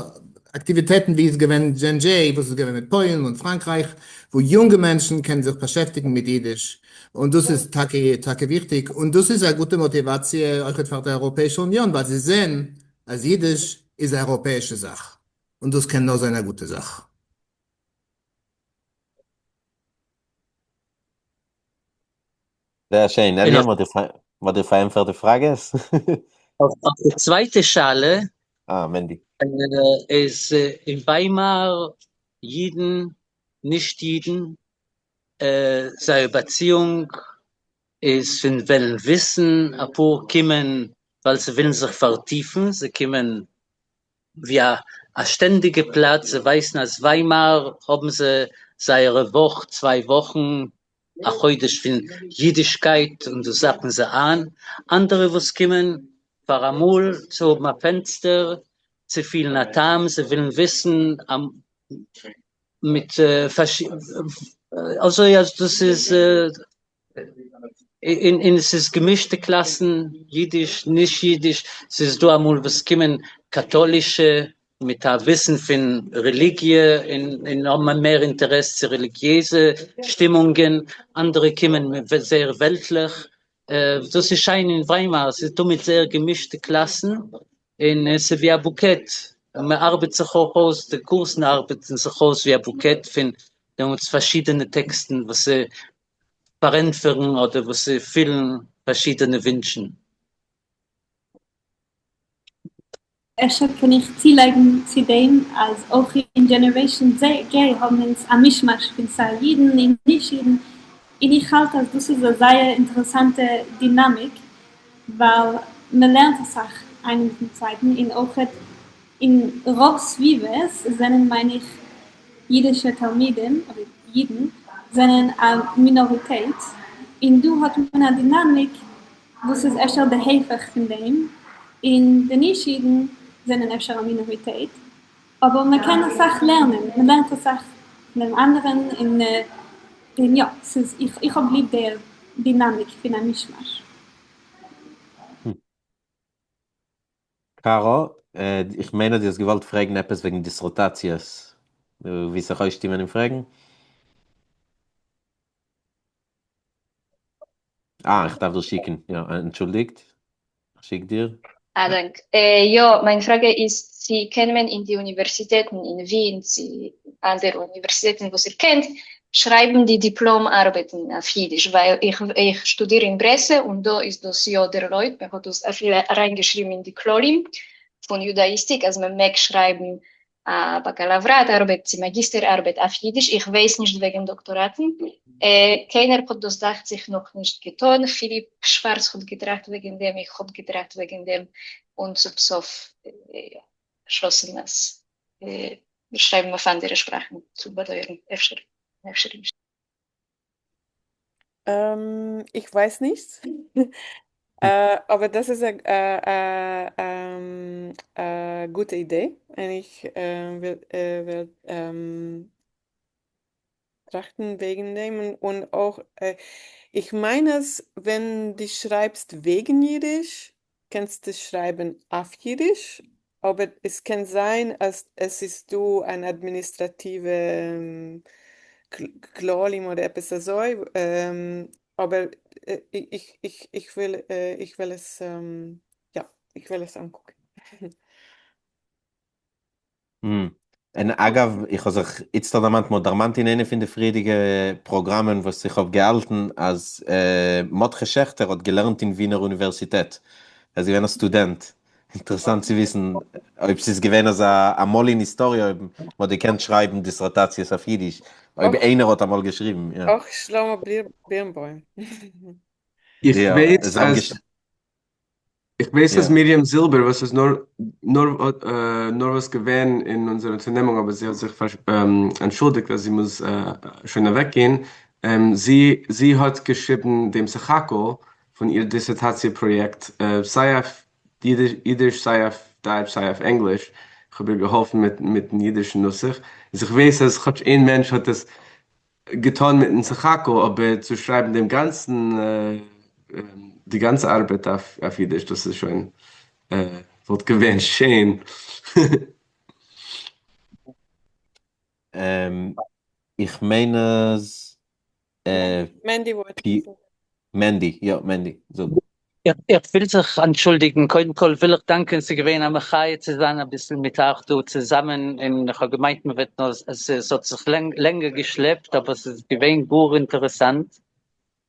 [SPEAKER 2] אקטיוויטעטן ווי איז געווען דזשען דזשעי וואס איז געווען מיט פוילן און פראנקרייך וואו יונגע מענטשן קענען זיך באשעפטיגן מיט אידיש און דאס איז טאקע טאקע וויכטיג און דאס איז א גוטע מאטיוואציע אויכעט פאר די אייראפעאישע יוניאן ווייל זיי זעהן אז אידיש איז א אייראפעאישע זאך און דאס קען נאר זיין א גוטע זאך.
[SPEAKER 6] זייער שיין, אלי' מ'האט דיר פארענטפערט די פראגעס?
[SPEAKER 5] אויף די צווייטע שאלה,
[SPEAKER 6] אה, מענדי.
[SPEAKER 5] איז אין וויימאר אידן, נישט אידן, זייער באציאונג איז פון וועלן וויסן, אפאר קומען ווייל זיי ווילן זיך פארטיפן, זיי קומען ווי א א שטענדיגע פלאץ, זיי ווייסן אז וויימאר האבן זיי זייערע וואך, צוויי וואכן, א חודש פון אידישקייט און דאס זאפן זיי איין, אנדערע וואס קומען פאר אמאל צו האבן א פענסטער, צו פילן א טעם, זיי ווילן וויסן מיט אזוי אז דאס איז און עס איז געמישטע קלאסן, אידיש, נישט אידיש, ס'איז דא אמאל וואס קומען קאטולישע מיט א וויסן פון רעליגיע און האבן מער אינטערעס צו רעליגיעזע שטימונגען, אנדערע קומען זייער וועלטליך, דאס איז שיין אין וויימאר, ס'איז תמיד זייער געמישטע קלאסן, און עס איז ווי א בוקעט, מען ארבעט זיך אויך אויס, די קורסן ארבעטן זיך אויס ווי א בוקעט פון דעמאלטס פארשידענע טעקסטן וואס פארענטפערן אדער וואס פילן פארשידענע ווינטשן.
[SPEAKER 1] אפשר קען איך צולייגן צו דעם אז אויך אין Generation J האבן אונז א מישמאש פון סיי אידן און נישט אידן, און איך האלט אז דאס איז א זייער אינטערעסאנטע דינאמיק ווייל מען לערנט אסאך איינער מיטן צווייטן און אויכעט אין רוב סביבות זענען מיין איך אידישע תלמידים אדער אידן זענען א מינאריטעט און דא האט מען א דינאמיק וואס איז אפשר די היפך פון דעם און די נישט אידן זענען אפשר א מינאריטעט אבער מען קען אסאך לערנען מען לערנט אסאך פון דעם אנדערן און און יא ס'איז איך האב ליב די דינאמיק פון א מישמאש.
[SPEAKER 6] קארא? איך מיין אז דו האסט געוואלט פרעגן עפעס וועגן דיסערטאציעס. דו ווילסט זיך אויסשטימען און פרעגן? אה, איך דארף דיר שיקן. יא, אנטשולדיגט. איך שיק דיר.
[SPEAKER 8] א דאנק. יא, מיין פראגע איז צו קען מען אין די אוניווערסיטעטן אין ווין צו אנדערע אוניווערסיטעטן וואס איר קענט, שרייבן די דיפלאם ארבעטן אויף אידיש, ווייל איך איך שטודיר אין ברעסע און דא איז דאס יא דערלויבט, מען האט דאס אפילו אריינגעשריבן אין די כללים פון יודאיסטיק אז מען מעג שרייבן א באקאלאווראט ארבעט צו מאגיסטער ארבעט אויף אידיש, איך ווייס נישט וועגן דאקטאראטן, קיינער האט דאס דאכט זיך נאכנישט געטון, פיליפ שווארץ האט געטראכט וועגן דעם, איך האב געטראכט וועגן דעם, און צום סוף באשלאסן אז מיר שרייבן אויף אנדערע שפראכן, צום באדויערן, אפשר אפשר נישט.
[SPEAKER 4] איך ווייס נישט, אבער דאס איז א גוטע אידעי, און איך וועל טראכטן וועגן דעם, און אויך איך מיין אז ווען דו שרייבסט וועגן אידיש קענסטו שרייבן אויף אידיש, אבער עס קען זיין אז עס איז דא אן אדמיניסטראטיווע כללים אדער עפעס אזוי, אבער איך וויל איך וועל עס יא איך וועל עס אנקוקן.
[SPEAKER 6] און אגב, איך האב זיך איצטער דערמאנט, מ'האט דערמאנט אין איינע פון די פריערדיגע פראגראמען וואס איך האב געהאלטן, אז מרדכי שעכטער האט געלערנט אין ווינער אוניווערסיטעט, ער איז געווען א סטודענט, אינטערעסאנט צו וויסן אויב ס'איז געווען אזא אמאל אין היסטאריע אויב מ'האט געקענט שרייבן דיסערטאציעס אויף אידיש, אויב איינער האט אמאל געשריבן, יא.
[SPEAKER 4] אויך שלמה בירנבוים.
[SPEAKER 3] איך ווייס אז איך ווייס אז מרים זילבער וואס איז נאר נאר נארוואס געווען אין אונזער אונטערנעמונג אבער זי האט זיך אנטשולדיגט אז זי מוז שוין אוועקגיין, זי זי האט געשריבן דעם סך הכל פון איר דיסערטאציע פראיעקט סיי אויף אידיש סיי אויף דייטש סיי אויף ענגליש, איך האב איר געהאלפן מיט מיטן אידישן נוסח, איז איך ווייס אז כאטש איין מענטש האט עס געטאן מיטן סך הכל, אבער צו שרייבן דעם גאנצן, די גאנצע ארבעט אויף אידיש, דאס איז שוין, וואלט געווען שיין.
[SPEAKER 6] איך מיין אז.
[SPEAKER 4] מענדי וואלט.
[SPEAKER 6] מענדי, יא מענדי, זאג.
[SPEAKER 5] איך וויל זיך אנטשולדיגן, קודם כל וויל איך דאנקען, ס'איז געווען א מחיה צו זיין אביסל מיט אייך דא צוזאמען, און איך האב געמיינט מען וועט נאר, עס האט זיך לענגער געשלעפט, אבער ס'איז געווען גאר אינטערעסאנט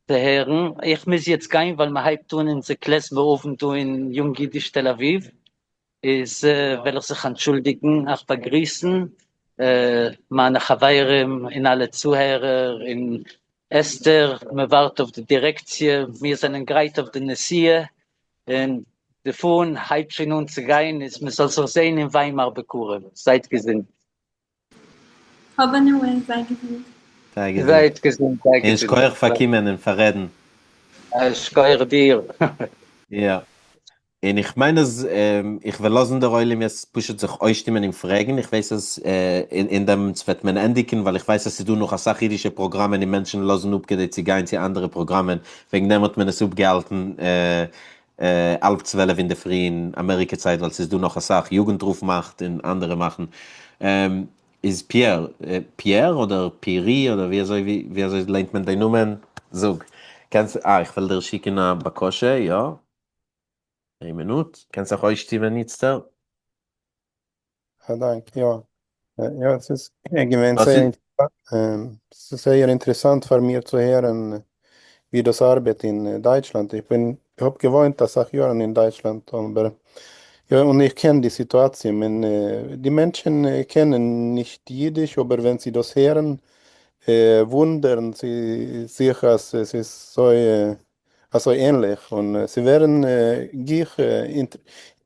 [SPEAKER 5] צו הערן. איך מוז יעצט גיין ווייל מען הייבט אן אונזער קלעזמער אוונט דא אין יונג אידיש תל אביב, איז וועל איך זיך אנטשולדיגן, אייך באגריסן מיינע חברים און אלע צוהערער, און אסתר, מען ווארט אויף די דירעקציע, מיר זענען גרייט אויף די נסיעה, און די פאן הייבט שוין אן צו גיין, איז מען זאל זיך זען אין וויימאר בקרוב, זייט געזונט.
[SPEAKER 1] האב הנאה, זיי געזונט.
[SPEAKER 6] זיי געזונט.
[SPEAKER 5] זייט געזונט, זיי
[SPEAKER 6] און
[SPEAKER 5] געזונט.
[SPEAKER 6] שכוח פאר קומען און פאר רעדן.
[SPEAKER 5] שכוח דיר.
[SPEAKER 6] יא. און איך מיין אז איך וועל לאזן דער עולם יעצט פשוט זיך אויסשטימען און פרעגן, איך ווייס אז אין דעם וועט מען ענדיגן, ווייל איך ווייס אז ס'איז דא נאך אסאך אידישע פראגראמען און מענטשן לאזן אפ כדי צו גיין צו אנדערע פראגראמען, וועגן דעם האט מען עס אפגעהאלטן האלב 12 אינדערפרי אין אמעריקע צייט, ווייל ס'איז דא נאך אסאך, יוגנטרוף מאכט און אנדערע מאכן. איז פיער, פיער אדער פירי אדער ווי אזוי ווי אזוי ליינט מען דיין נאמען? זאג. קענסט, אה איך וועל דיר שיקן א בקשה, יא. איין מינוט, קענסט זיך אויסשטימען איצטער.
[SPEAKER 9] א דאנק, יא. יא, עס איז געווען זייער עס איז זייער אינטערעסאנט פאר מיר צו הערן ווי דאס ארבעט אין דייטשלאנד. איך בין, איך האב געוואוינט אסאך יארן אין דייטשלאנד, אבער יא, און איך קען די סיטואציע, מען, די מענטשן קענען נישט אידיש, אבער ווען זיי דאס הערן, וואונדערן זיי זיך אז עס איז אזוי אזוי ענליך, און זיי ווערן גיך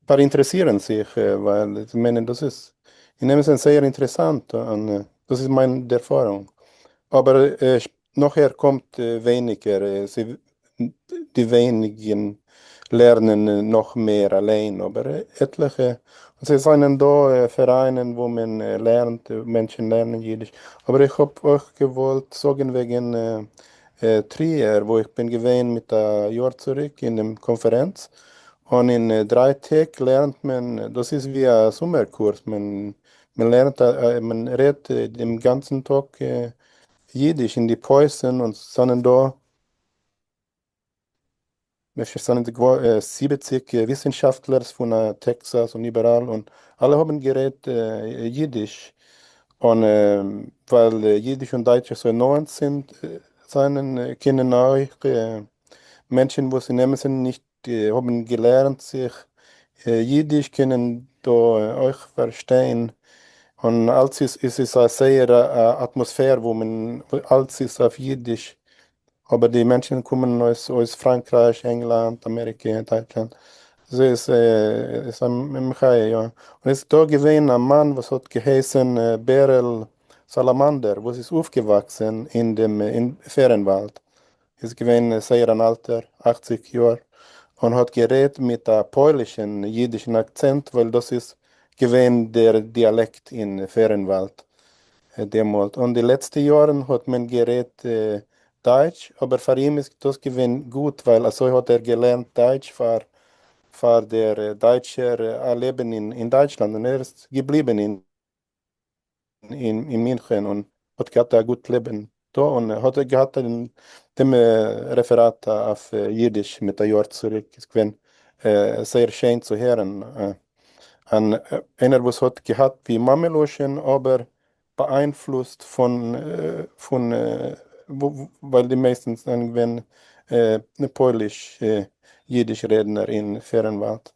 [SPEAKER 9] פאראינטערעסירן זיך, ווייל זיי מיינען דאס איז אין אמת'ן זייער אינטערעסאנט, און דאס איז מיין ערפארונג. אבער נאכהער קומט ווייניגער, די ווייניגן לערנען נאך מער אליין, אבער עטליכע, און זיי זענען דא פאראיינען וואו מען לערנט, מענטשן לערנען אידיש, אבער איך האב אויך געוואלט זאגן וועגן טריער וואו איך בין געווען מיט א יאר צוריק אין דעם קאנפערענץ. און אין דריי טעג לערנט מען, דאס איז ווי א זומער קורס, מען מען לערנט מען רעדט דעם גאנצן טאג אידיש אין די פויזן און ס'זענען דא אפשר זענען דא 70 וויסנשאפטלערס פון טעקסאס און איבעראל און אלע האבן גערעדט אידיש און ווייל אידיש און דייטש אזוי נאענט זענען קענען אויך מענטשן וואס אין אמת'ן נישט האבן געלערנט זיך אידיש קענען דא אויך פארשטיין, און אלץ איז עס איז א זייער א אטמאספער וואו מען אלץ איז אויף אידיש, אבער די מענטשן קומען אויס אויס פראנקרייך, ענגלאנד, אמעריקע, דייטשלאנד, ס'איז איז א מחיה יא, און עס איז דא געווען א מאן וואס האט געהייסען בערל סאלאמאנדער וואס איז אויפגעוואקסען אין דעם אין פערענוואלד, איז געווען זייער אן אלטער, 80 יאר, און האט גערעדט מיט א פוילישן אידישן אקצענט, ווייל דאס איז געווען דער דיאלעקט אין פערענוואלד דעמאלט, און די לעצטע יארן האט מען גערעדט דייטש, אבער פאר אים איז דאס געווען גוט, ווייל אזוי האט ער געלערנט דייטש פאר פאר דער דייטשער לעבן אין דייטשלאנד, און ער איז געבליבן אין. אין מינכען און האט געהאט א גוט לעבן דא און האט געהאט דעם רעפעראט אויף אידיש מיט א יאר צוריק איז געווען זייער שיין צו הערן אן איינער וואס האט געהאט די מאמע לשון אבער באיינפלוסט פון פון ווייל די מייסטענס זענען געווען פויליש אידיש רעדנער אין פערענוואלד.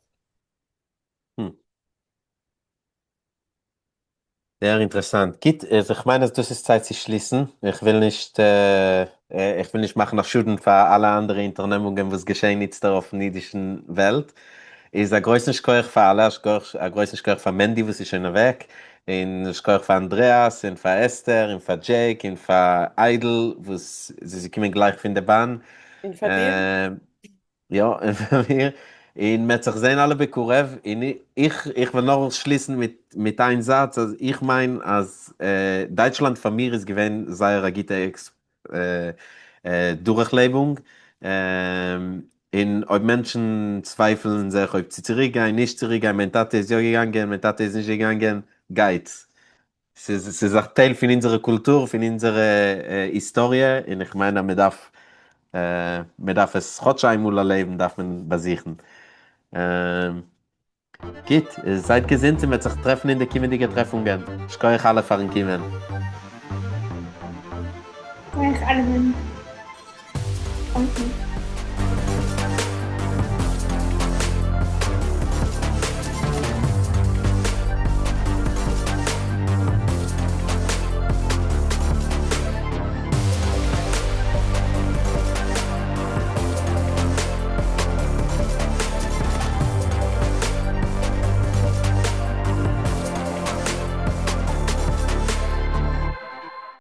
[SPEAKER 6] זייער אינטערעסאנט. גוט, איז איך מיין אז דאס איז צייט צו שליסן. איך וויל נישט איך וויל נישט מאכן א שאדן פאר אלע אנדערע אונטערנעמונגען וואס געשען איצטער אויפן אידישן וועלט. איז א גרויסן שכוח פאר אלע, א גרויסן שכוח פאר מענדי וואס איז שוין אוועק, און שכוח פאר אנדרעאס, און פאר אסתר, און פאר דזשעיק, און פאר איידל וואס זי איז געקומען גלייך פון די באן.
[SPEAKER 4] און פאר דיר.
[SPEAKER 6] יא, און פאר מיר, און מ'עט זיך זען אלע בקרוב, און איך איך וועל נאר שליסן מיט מיט איין זאץ, אז איך מיין אז דייטשלאנד פאר מיר איז געווען זייער א גוטע דורכלעבונג, און אויב מענטשן צווייפלן זיך אויב צו צוריק גיין, נישט צוריק גיין, מיין טאטע איז יא געגאנגען, מיין טאטע איז נישט געגאנגען, גייט. ס'איז ס'איז א טייל פון אונזערע קולטור, פון אונזערע היסטאריע, און איך מיין אז מ'דארף מ'דארף עס כאטש איינמאל א לעבן דארף מען באזוכן. גוט, זייט געזונט און מ'וועט זיך טרעפן אין די קומענדיגע טרעפונגען. שכוח אלע פארן קומען.
[SPEAKER 1] שכוח אלעמען.